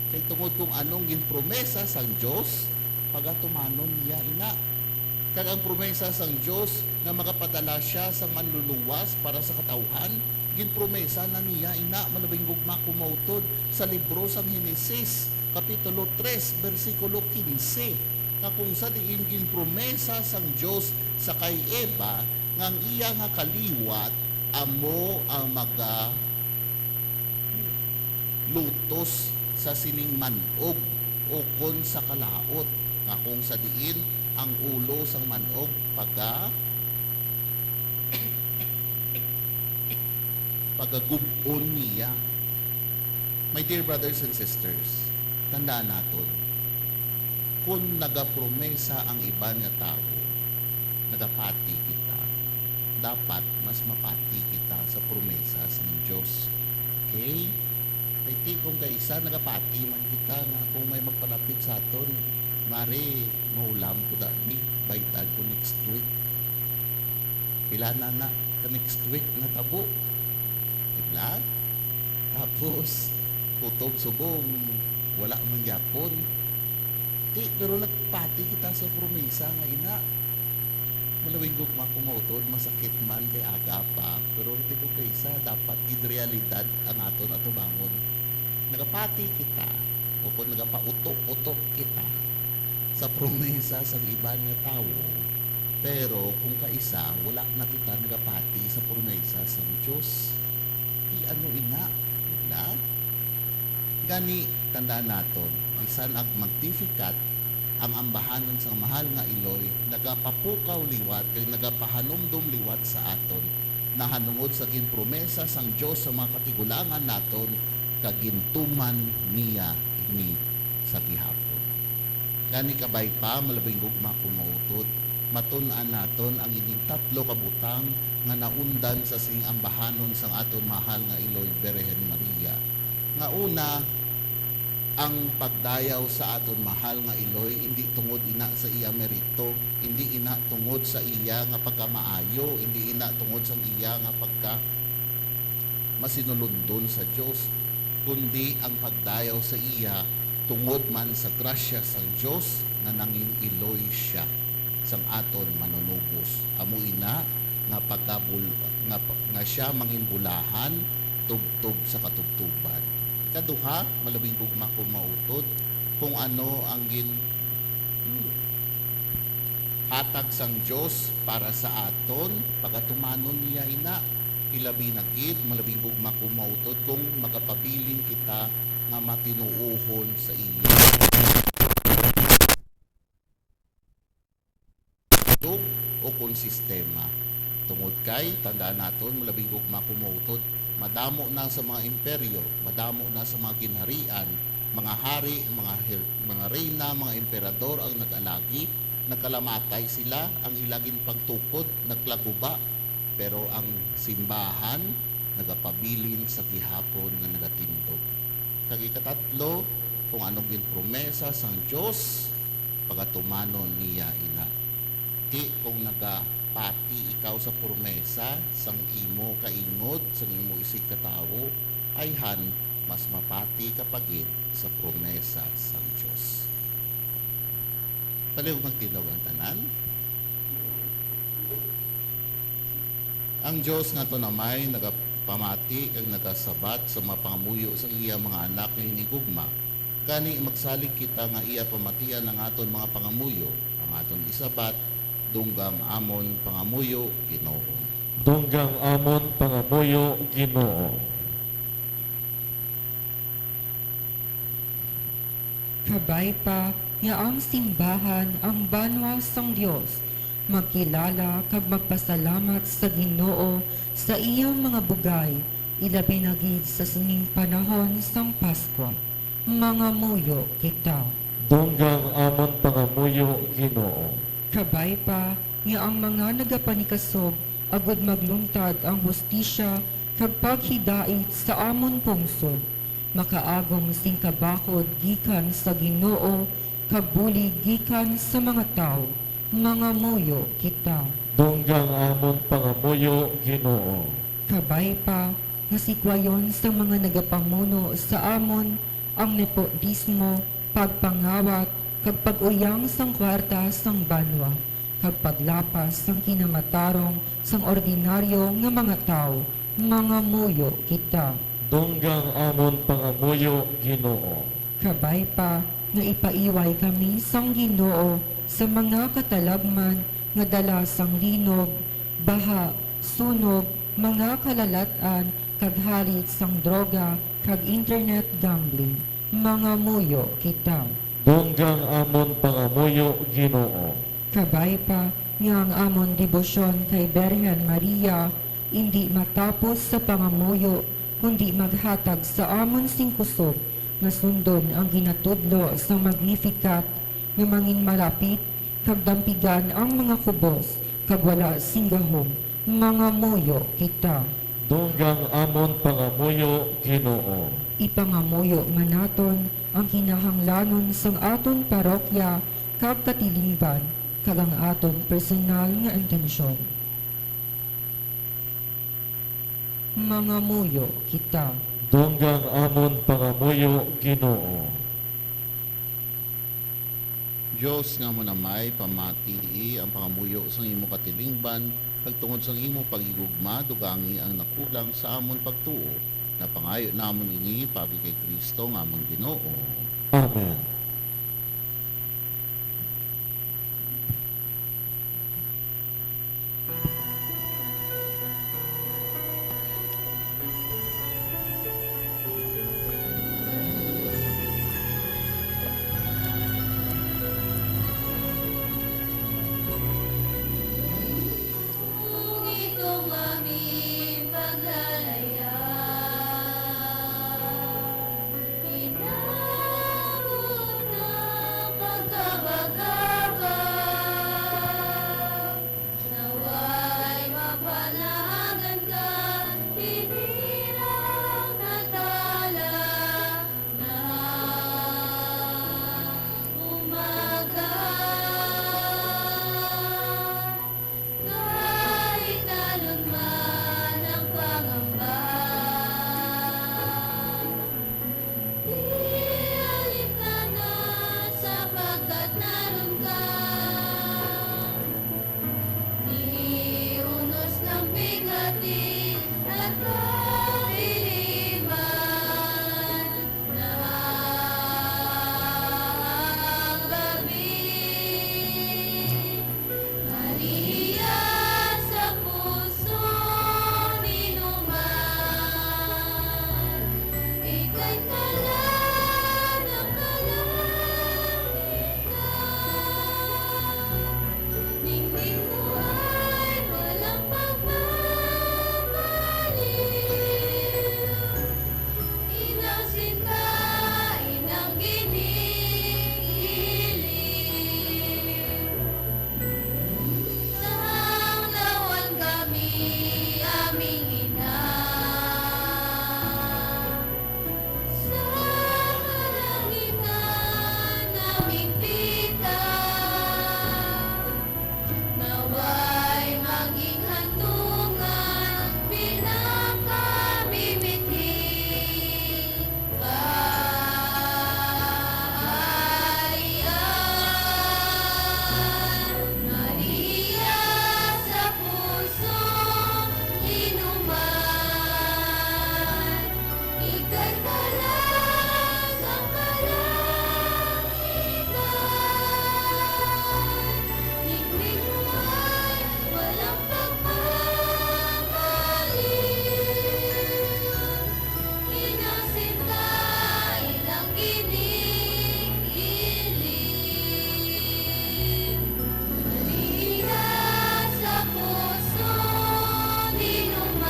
Kay tungod kung anong ginpromesa sang Dios, pagatumanon niya ina. Kag ang promesa sang Dios nga magapadala sia sa manluluwas para sa katawhan, ginpromesa na niya ina, malabing gugma kung mautod sa libro sang Henesis, Kapitulo tres, bersikulo quince, nga kung sa diin ginpromesa sang Dios sa kay Eva nga ang iya nga kaliwat amo ang maga lutos sa sining man-og ukon sa kalaut, nga kung sa diin ang ulo sang man-og paga-, pagagub-on niya. My dear brothers and sisters, tandaan naton, kun nagapromesa ang iban nga tawo, nagapati kita, dapat mas mapati kita sa promesa sang Dios. Okay? Kay ti kung kaisa nagapati man kita nga kung may magpalapit sa aton, mari mahulam ko dali, baydan ko next week. Pila na na ka next week natabo? Di ba? Tapos, kutob subong, wala man gyapon. Ti, pero nagpati kita sa promesa nga ina. Malawing gugma kung mautod, masakit man kay aga pa, pero ti ko kaysa, dapat gid realidad ang aton atubangon. Nagapati kita, o kung nagapauto-uto kita sa promesa sang iban nga tawo, pero kung kaisa, wala na kita nagapati sa promesa sang Dios. Ti ano ina, di ba? Gani, tandaan naton, bisan ang Magnificat, ang ambahanon sang Mahal nga Iloy, nagapapukaw liwat kag nagapahanumdom liwat sa aton, nahanungod sa ginpromesa sang Dios sa mga katigulangan naton, kag gintuman niya ini sa gihapon. Gani, kabay pa, malabing gugma kung mautod, matun-an naton ang ining tatlo ka butang nga naundan sa sining ambahanon sang aton mahal nga Iloy, Birhen Maria. Nga una, ang pagdayaw sa aton mahal nga Iloy, indi tungod ina sa iya merito, indi ina tungod sa iya nga pagkamaayo, indi ina tungod sang iya nga pagka masinulundon sa Dios, kundi ang pagdayaw sa iya tungod man sa grasya sang Dios nga nangin-iloy sia sang aton Manunubos. Amo ina nga pagkabul-, nga pa-, nga sia manginbulahan tubtob sa katubtoban. Ikaduha, malabing gugma ko mautod kung ano ang gin-, hatag sang Dios para sa aton, pagatumanon niya ina. Ilabi na gid, malabing gugma ko mautod kung magapabilin kita nga matinuohon sa iya tug o kon sistema. Tungod kay, tandaan naton, malabing gugma ko mautod, madamo na sa mga imperyo, madamo na sa mga ginharian, mga hari, mga her-, mga reyna, mga emperador ang nag-alagi, nagkalamatay sila, ang ila ginpagtukod naglaguba, pero ang simbahan nagapabilin sa gihapon nga nagatindog. Kag ikatatlo, kung ano ginpromesa sang Dios, pagatumanon niya ina. Ti kung nagapati ikaw sa promesa sang imo kaingod, sang imo isigkatawo, ayhan, mas mapati ka pa gid sa promesa sang Dios. Palihog magtindog ang tanan. Ang Dios nga aton Amay nagapamati kag nagasabat sa mga pangamuyo sang iya mga anak nga hinigugma. Gani, magsalig kita nga iya pamatian ang aton mga pangamuyo, ang aton isabat, dungga ang amon pangamuyo, Ginoo. Dungga ang amon pangamuyo, Ginoo. Kabay pa nga ang simbahan, ang banwa sang Dios, magkilala kag magpasalamat sa Ginoo sa iyang mga bugay, ilabi na gid sa sining panahon sang Paskwa. Mangamuyo kita. Dungga ang amon pangamuyo, Ginoo. Kabay pa nga ang mga nagapanikasog agud magluntad ang hustisya kag paghidait sa amon pungsod, makaagom sing kabakod gikan sa Ginoo kag bulig gikan sa mga tawo. Mangamuyo kita. Dungga ang amon pangamuyo, Ginoo. Kabay pa nga sikwayon sa mga nagapamuno sa amon ang nepotismo, pagpangawat, kag pag-uyang sang kwarta sang banwa, kag paglapas sang kinamatarong sang ordinaryo nga mga tawo. Mangamuyo kita. Dungga ang amon pangamuyo, Ginoo. Kabay pa nga ipaiway kami sang Ginoo sa mga katalagman nga dala sang linog, baha, sunog, mga kalalat-an, kag harit sang droga kag internet gambling. Mangamuyo kita. Dungga ang amon pangamuyo, Ginoo. Kabay pa nga ang amon debosyon kay Birhen Maria indi matapos sa pangamuyo, kundi maghatag sa amon sing kusog nga sundon ang ginatudlo sang Magnificat, nga manginmalapit kag dampigan ang mga kubos kag wala sing gahom. Mangamuyo kita. Dungga ang amon pangamuyo, Ginoo. Ipangamuyo man naton ang kinahanglanon sang aton parokya kag katilingban, kag ang aton personal nga intensyon. Mangamuyo kita. Dungga ang amon pangamuyo, Ginoo. Dios nga amon Amay, pamatii ang pangamuyo sang imo katilingban, kag tungod sang imo paghigugma, dugangi ang nakulang sa amon pagtuo. Napangayo namon ini paagi kay Cristo nga amon Ginoo. Amen. Inabot ang pagkabagabag, naway mapanagan ka, hinirang natala na umaga. Kahit talon man ang pangamba, di alintana, sapagkat naron ka. Di unos ng bigati at kadiliman. Ningning mo ay walang pagmamaliw. Inang sinta, inang ginigiling. Sa hanglawan kami, aming ina. Sa kalangitan, aming Tita. Naway maging hantungan, pinakamimiting kahayaan. Maria sa pusong inuman, ikay talang sa kalangitan. Ning-ning mo ay walang pagmamaliw. Inang sinta, inang ginigiling. Maria sa puso ni Numan.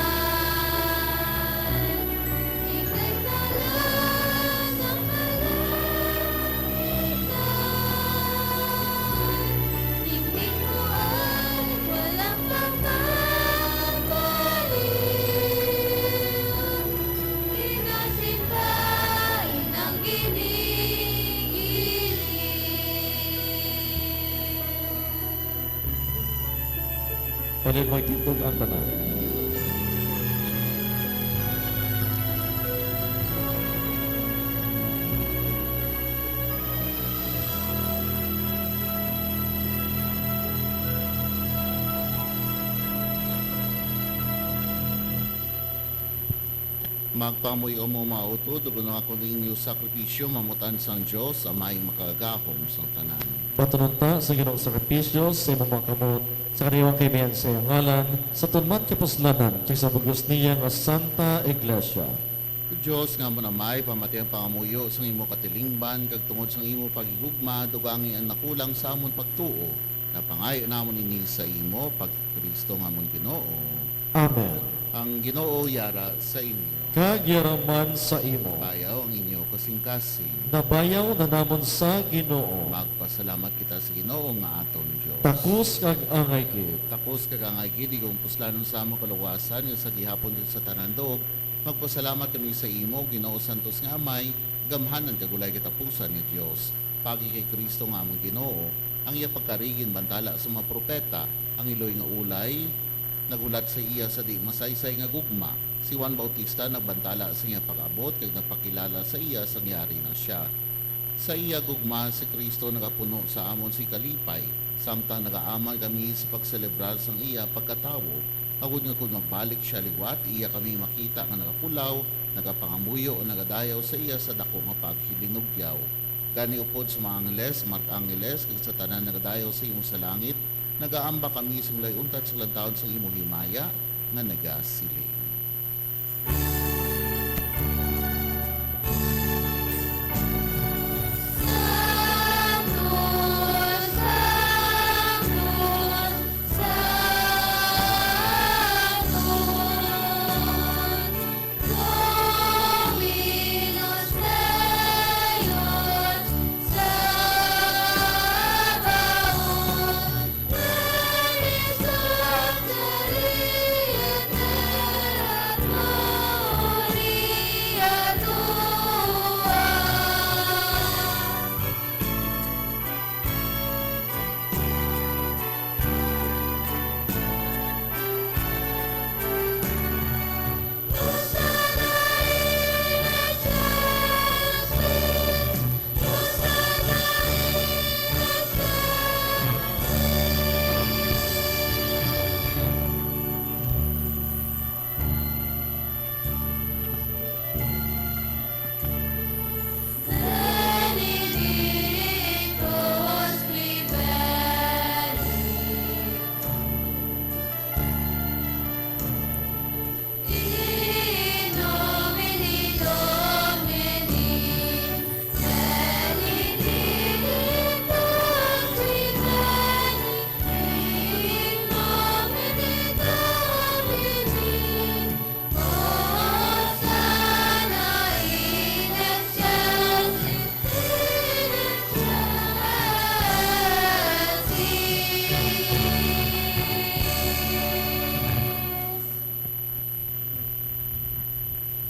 Ikay talang sa kalangitan. Ning-ning mo ay walang pagmamaliw. Inasin ka inang ginigiling. Pwede magtindog ang tanan. Magpangamuyo kamo, mga utod, ug ano ako ninyo sakripisyo, mamutan sang Dios, Amay makagagahom sang tanan. Patunon ta sa Ginoong sakripisyo sa imong mga kamot, sa kaliwang kaibayan sa iyang ngalan, sa tunmat kapuslanan, kag sa bug-os niya nga Santa Iglesia. O Dios nga amon Amay, pamati ang pangamuyo sang imo katilingban, kag tungod sang imo paghigugma, dugangi ang nakulang sa amon pagtuo. Napangayo namon ini sa imo, pag Kristo nga amon Ginoo. Amen. Ang Ginoo yara sa inyo. Kag yara man sa imo. Bayaw ang inyo kasing-kasing. Nabayaw na namon sa Ginoo. Magpasalamat kita sa Ginoo nga aton Dios. Takos kag angay gid. Takos kag angay gid, igong puslanon sa amon kaluwasan, nga sa gihapon kag sa tanan duog, magpasalamat kami sa imo, Ginoo, santos nga Amay, gamhanan kag walay katapusan nga Dios. Paagi kay Cristo nga amon Ginoo, ang iya pagkari ginbantala sa mga propeta, ang iloy nga ulay naghulat sa iya sa di masaysay nga gugma. Si Juan Bautista nagbantala sa iya pag-abot kag nagpakilala sa iya sang yari na sia. Sa iya gugma, si Cristo nagapuno sa amon sing kalipay, samtang nagaaman kami sa pagselebrar sang iya pagkatawo, agod nga kon magbalik sia liwat, iya kami makita nga nagapulaw, nagapangamuyo, o nagadayaw sa iya sa daku nga paghilinugyaw. Gani, upod sa mga angheles, mga arkangeles, kag sa tanan nagadayaw sa imo sa langit, nagaamba kami sa walay untat sa kalantawon sang imo himaya nga nagasiling: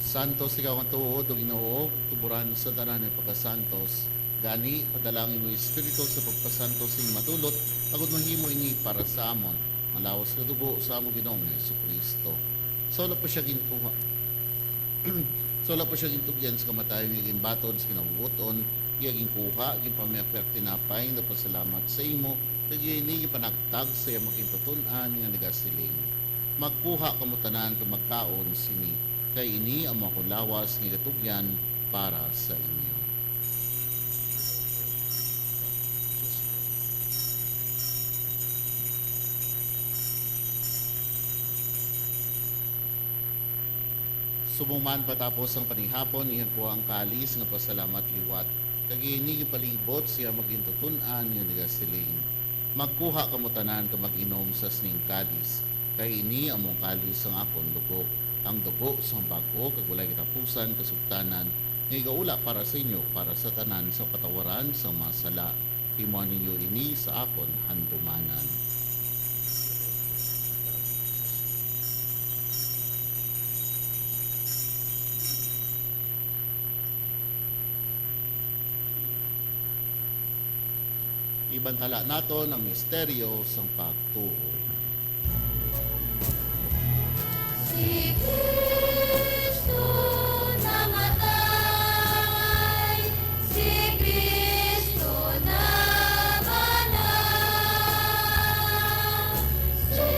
Santos ikaw nga tuod, O Ginoo, tuburan sa tanan nga pagkasantos. Gani, padala ang imo Espiritu sa pagpasantos sing madulot, agod mahimo ini para sa amon, nga lawas kag dugo sa amon Ginoong Jesu-Cristo. Sa wala pa sia ginkuha, sa wala pa sia gintugyan sa kamatayon, nga ginbaton sa kinabubuton, iya ginkuha, ginpamihakpihak tinapay, nagpasalamat sa imo, kag iya ini ginpanagtag sa iya magintutun-an, nga nagasiling: Magkuha kamo tanan kag magkaon sini, kay ini amo akon lawas nga gatugyan para sa inyo. Subong man patapos ang panihapon, iya ginkuha ang kalis nga pasalamat liwat, kag ini ginpalibot sa iya magintutun-an nga nagasiling: Magkuha kamo tanan kag mag-inom sa sining kalis, kay ini amo ang kalis sang akon dugo, ang dugo sang bag-o kag walay katapusan nga sugtanan, nga igaula para sa inyo, para sa tanan, sa patawaran sang mga sala. Himoa ninyo ini sa akon handumanan. Ibantala naton ang misteryo sang pagtuo. Si Cristo namatay, si Cristo nabanhaw, si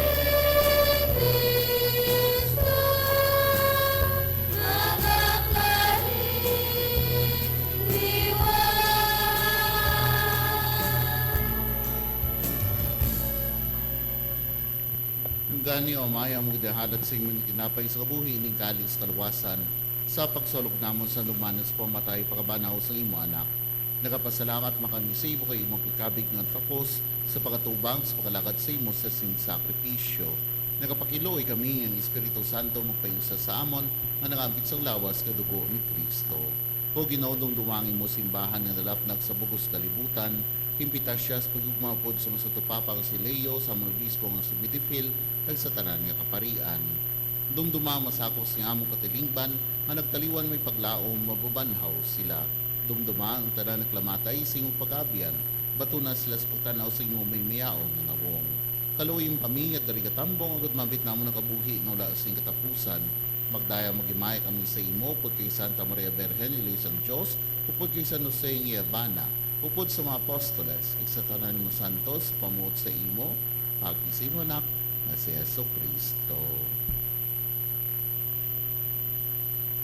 Cristo naga- Gani, O Amay, amo gid ang halad sa imo nga tinapay sa kabuhi, ning kalis sa kaluwasan, sa pagsulog namon sa dumanan sa pamatay, pagkabanaw sa imo Anak. Nagapasalamat man kami sa imo kay imo gikabig nga takos sa pag-atubang sa pag-alagad sa imo sa sin sakripisyo. Nagapakiluoy kami nga ang Espiritu Santo magpaiusa sa amon nga nagaambit sang lawas kag dugo ni Cristo. O Ginoo, dumduma ang imo simbahan nga nalapnag sa bug-os kalibutan, himpita sia sa paghigugma upod sa Santo Papa nga si Leo, sa amon obispo nga si Medifil, kag sa tanan nga kaparian. Dumduma ang masakop sing amon katilingban nga nagtaliwan may paglaom, mababanhaw sila. Dumduma ang tanan naglamatay sa imong pag-abyan, batuna sila sa pagtan-aw sa imong may miyaon nga nawong. Kaluoy mo kami nga diri gatambong, agod maambit namon ang kabuhi nga wala sing katapusan. Magdaya maghimaya kami sa imo, upod kay Santa Maria Birhen, Iloy sang Dios, upod kay San Jose nga iya bana, upod sa mga apostoles, kag sa tanan nga santos, pamuot sa imo, paagi sa imo Anak nga si Jesu-Cristo.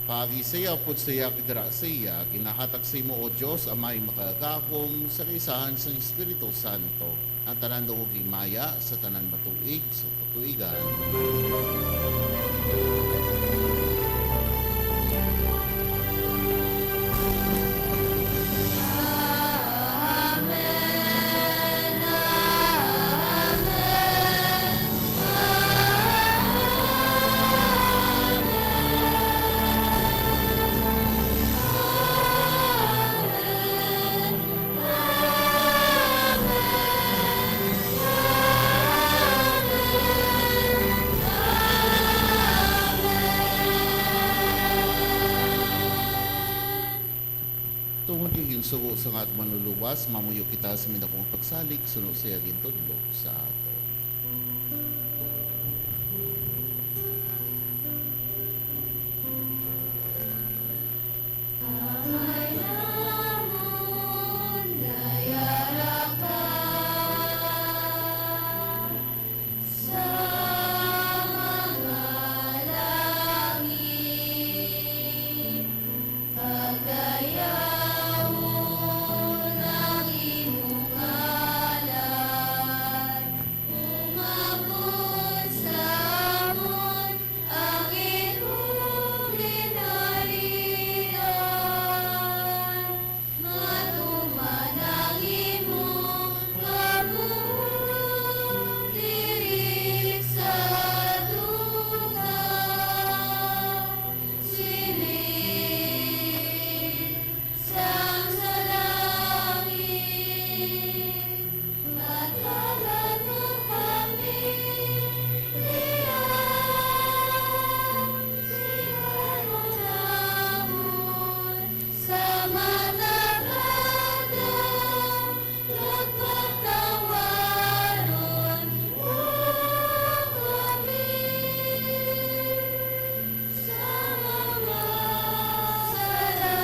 Paagi sa iya, upod sa iya, kag dira sa iya, ginahatag sa imo, O Dios, Amay makagagahom, sa kaisahan sang Espiritu Santo, ang tanan dungog himaya sa tanan matuig sa katuigan. Tungod kay ginsugo sang aton Manluluwas, mamuyo kita sa minakong pagsalig suno sa iya gintudlo sa aton. Pagayawon ang imo ngalan, umabot sa amon ang imo ginharian, matuman ang imo pagbuot diri sa duta. Siling sang sa langit, hatagana kami niya, sigaron namon sa matag adlaw, kag patawaron mo kami sa mga sala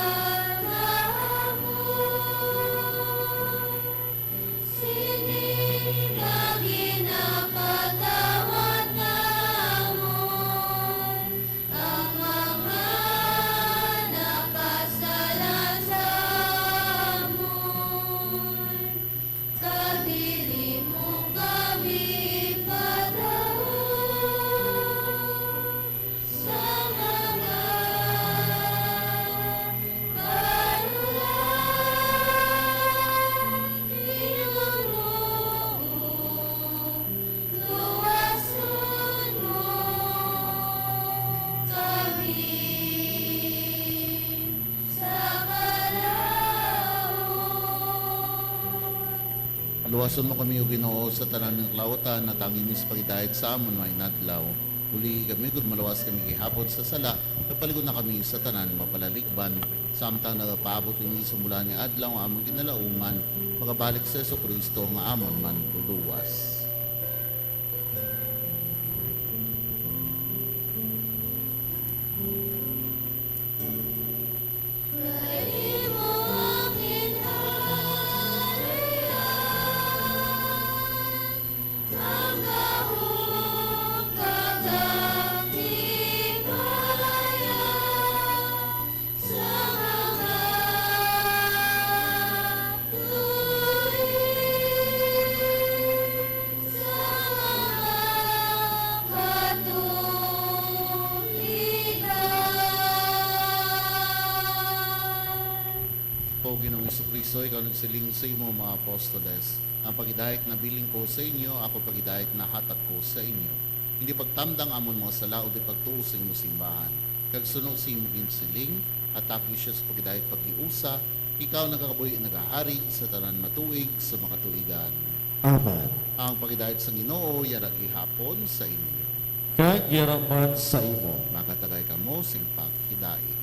namon, sining nga ginapatawad namon ang mga nakasala sa amon, kag dili mo kami ipadaog sa mga kalulaan, Ginoo, luwason mo kami sa kalaut. Luwason mo kami, O Ginoo, sa tanan nga kalautan, at ang imo sa paghidait sa amon mga inadlaw. Bulihi kami, gud maluwas kami gihapon sa sala, kag paligon-a kami sa tanan nga mapalaligban, samtang nagapaabot kami sa bulan nga adlaw nga amon ginalauman, pagabalik sa Jesu-Cristo nga amon Manluluwas. So ikaw nagsiling sa imo mga apostoles, "Ang paghidait nabilin ko sa inyo, ako paghidait nahatag ko sa inyo. Hindi pagtamdang amon mga sala, o di pagtuo sa imo simbahan. Kag suno sa imo ginsiling, hatagi siya sa paghidait paghiusa, ikaw nagakabuhi, nagahari sa tanan matuig sa makatuigan." Amen. Ang paghidait sang Ginoo yara gihapon sa inyo. Kag yara man sa imo. Makatagay kamo sing paghidait.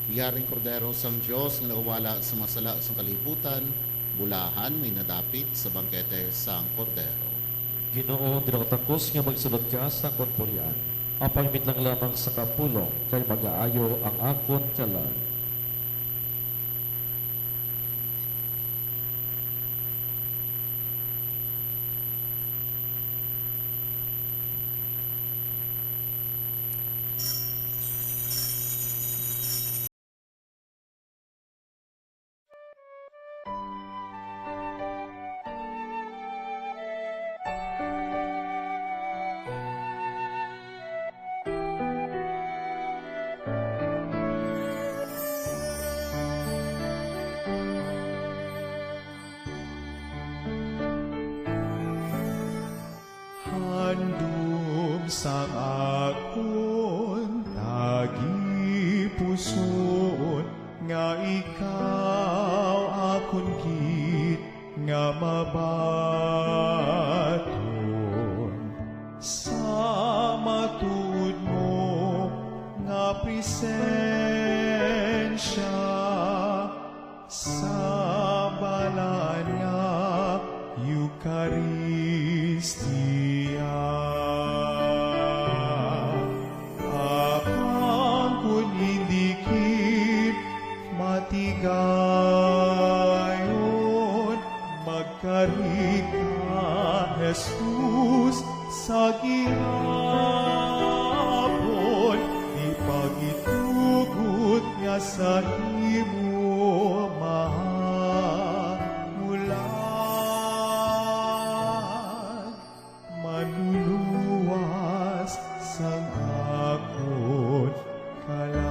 Yaring Kordero sang Dios nga nagawala sa mga sala sang kalibutan, bulahan may nadapit sa bangkete sang Kordero. Ginoo, dili ako takos nga magsulod ka sa akon purian, apang mitlang lamang sa kapulong, kay magaayo ang akon kalag. Handom sang akon tagipusoon, nga ikaw akon gid nga mabaton sa matuod mo nga presensya. Sa balaan nga Eukaristia, apang kon indi gid matigayon, magkari ka, Jesus, sa gihapon, di pagitugot nga sa imo mahamulan, manluluwas sang akon kalag.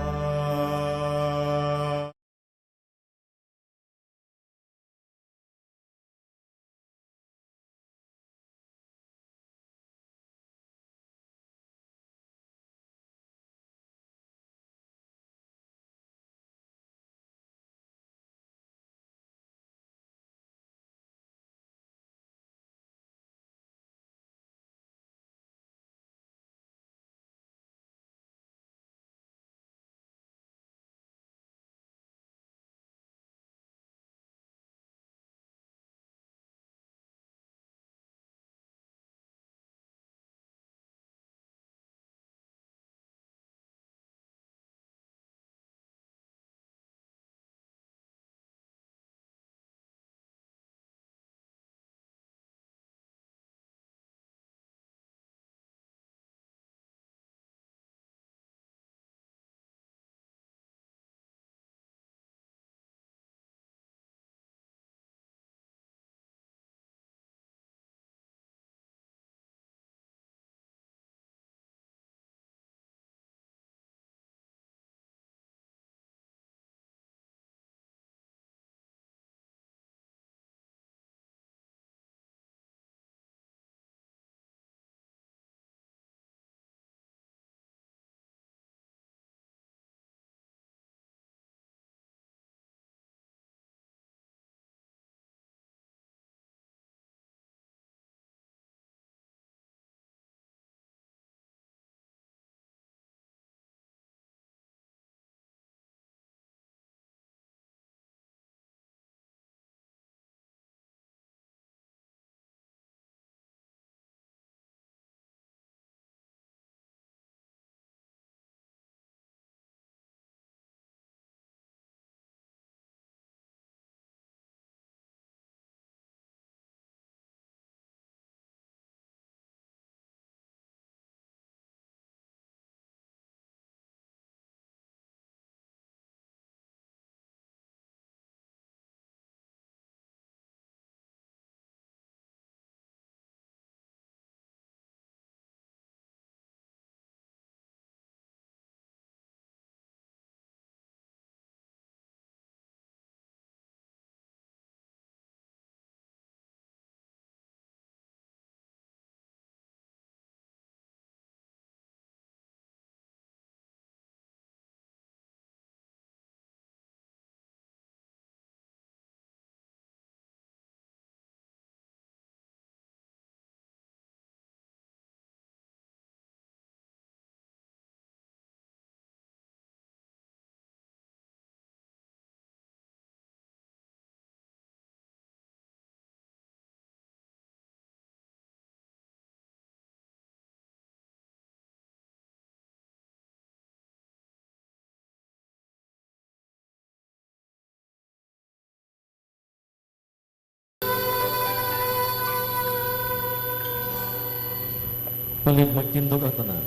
Palig magtindog ang tanan.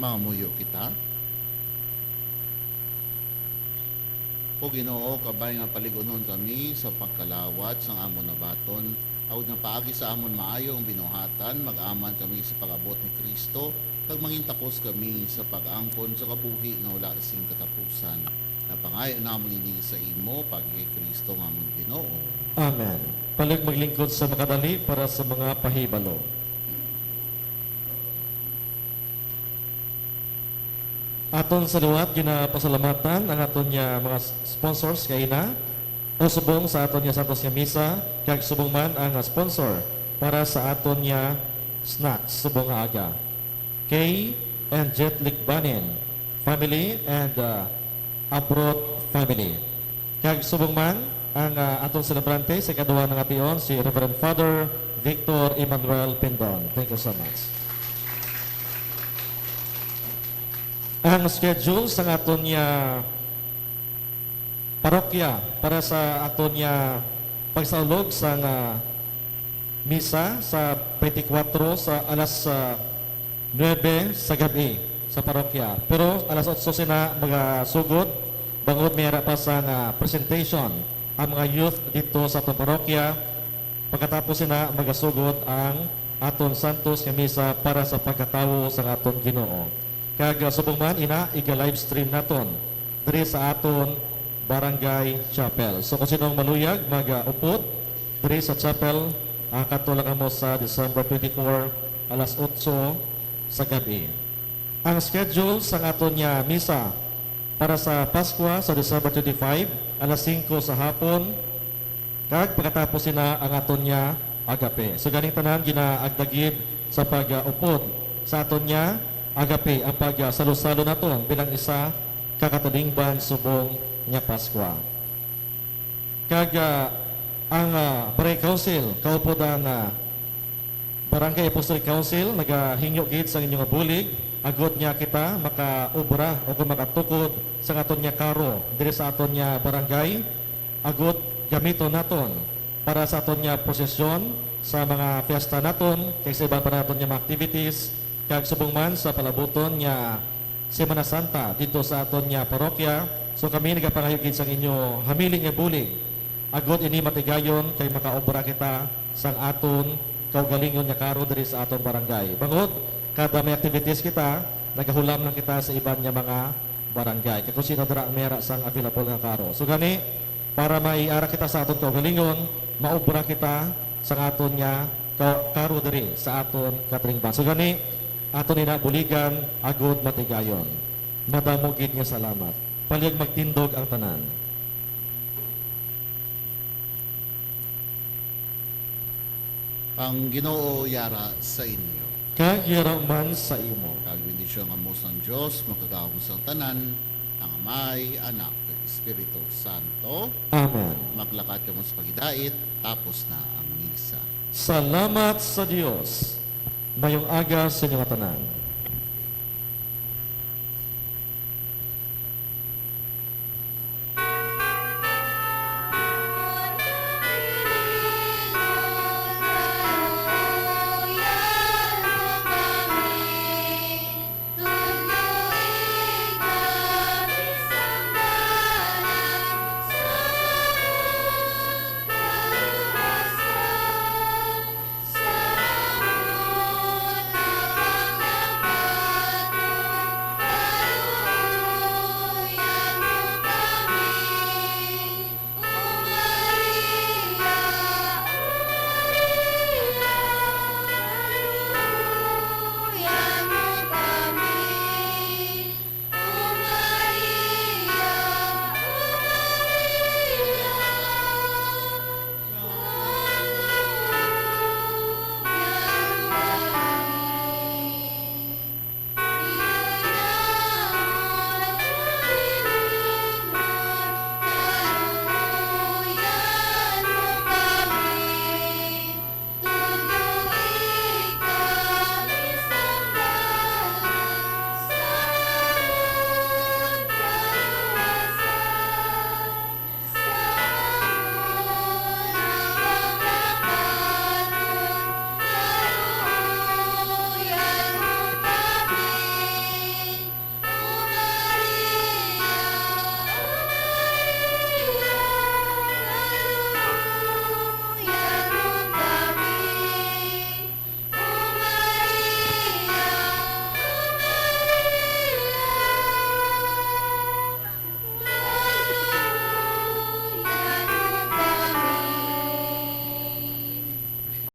Mangamuyo kita. O Ginoo, kabay nga palig-unon kami sa pagkalawat sang amon nabaton, agod nga paagi sa amon maayo nga binuhatan, mag-aman kami sa pag-abot ni Cristo, kag mangin takos kami sa pag-angkon sa kabuhi nga wala sing katapusan. Napangayo namon ini sa imo, paagi kay Cristo nga amon Ginoo. Amen. Palig maglingkod sa makadali para sa mga pahibalo. Aton sa liwat ginapasalamatan ang aton nga mga s-, sponsors kaina, o subong sa aton nga santos nga misa, kag subong man ang sponsor para sa aton nga snacks subong nga aga. Kay and Jet Ligbanin family and, uh, Abrot family. Kag subong man ang, ah, aton selebrante sa ikaduha nga tion, si Reverend Father Victor Emmanuel Pindon. Thank you so much. Ang schedule sa aton nga parokya para sa aton nga pagsaulog sa nga misa sa twenty-four sa alas, ah, nuebe sa gab-i sa parokya. Pero alas otso sina magasugod, bangod may ara pa sang, ah, presentation ang mga youth dito sa atong parokya. Pagkatapos sina magasugod ang aton santos nga misa para sa pagkatawo sa aton Ginoo. Kag, ah, subong man ina, iga-live stream naton diri sa aton Barangay Chapel. So, kung sinong maluyag mag, ah, upod diri sa chapel, ah, kadto lang kamo sa December twenty-four, alas otso sa gab-i. Ang schedule sang aton nga misa para sa Paskwa sa December twenty-five, alas singko sa hapon, kag pagkatapos sina ang aton nga agape. So, ganing tanan ginaagda gid sa pag-upod sa aton nga agape ang pagsalusalo naton bilang isa ka katilingban subong nga Paskwa. Kag, ah, ang, ah, Barangay Council, kaupod ang, ah, Barangay Apostolic Council, nagahingyo gid sang inyo nga bulig, agod nga kita makaobra o kung makatukod sa aton nga karo diri sa aton nga barangay, agod gamiton naton para sa aton nga prosesyon sa mga fiesta naton, kag sa iban pa naton nga mga activities, kag subong man sa palabuton nga Semana Santa dito sa aton nga parokya. So, kami nagapangayo gid sang inyo hamili nga bulig, agod ini matigayon kay makaobra kita sang aton kaugalingon nga karo diri sa aton barangay. Bangod kada may activities kita, nagahulam lang kita sa iban nga mga barangay. Kag kung sino dira ang may ara sang available nga karo. So gani, para may ara kita sa aton kaugalingon, maobra kita sang aton nga ka-, karo diri sa aton katilingban. So gani, aton ina buligan agod matigayon. Madamo gid nga salamat. Palyag magtindog ang tanan. Ang Ginoo yara sa inyo. Kag yara man sa imo. Kag bendisyon kamo sang Dios, makagagahom sang tanan, ang Amay, Anak, kag Espiritu Santo. Amen. Maglakat kamo sa paghidait, tapos na ang misa. Salamat sa Dios. Mayong aga sa inyo nga tanan.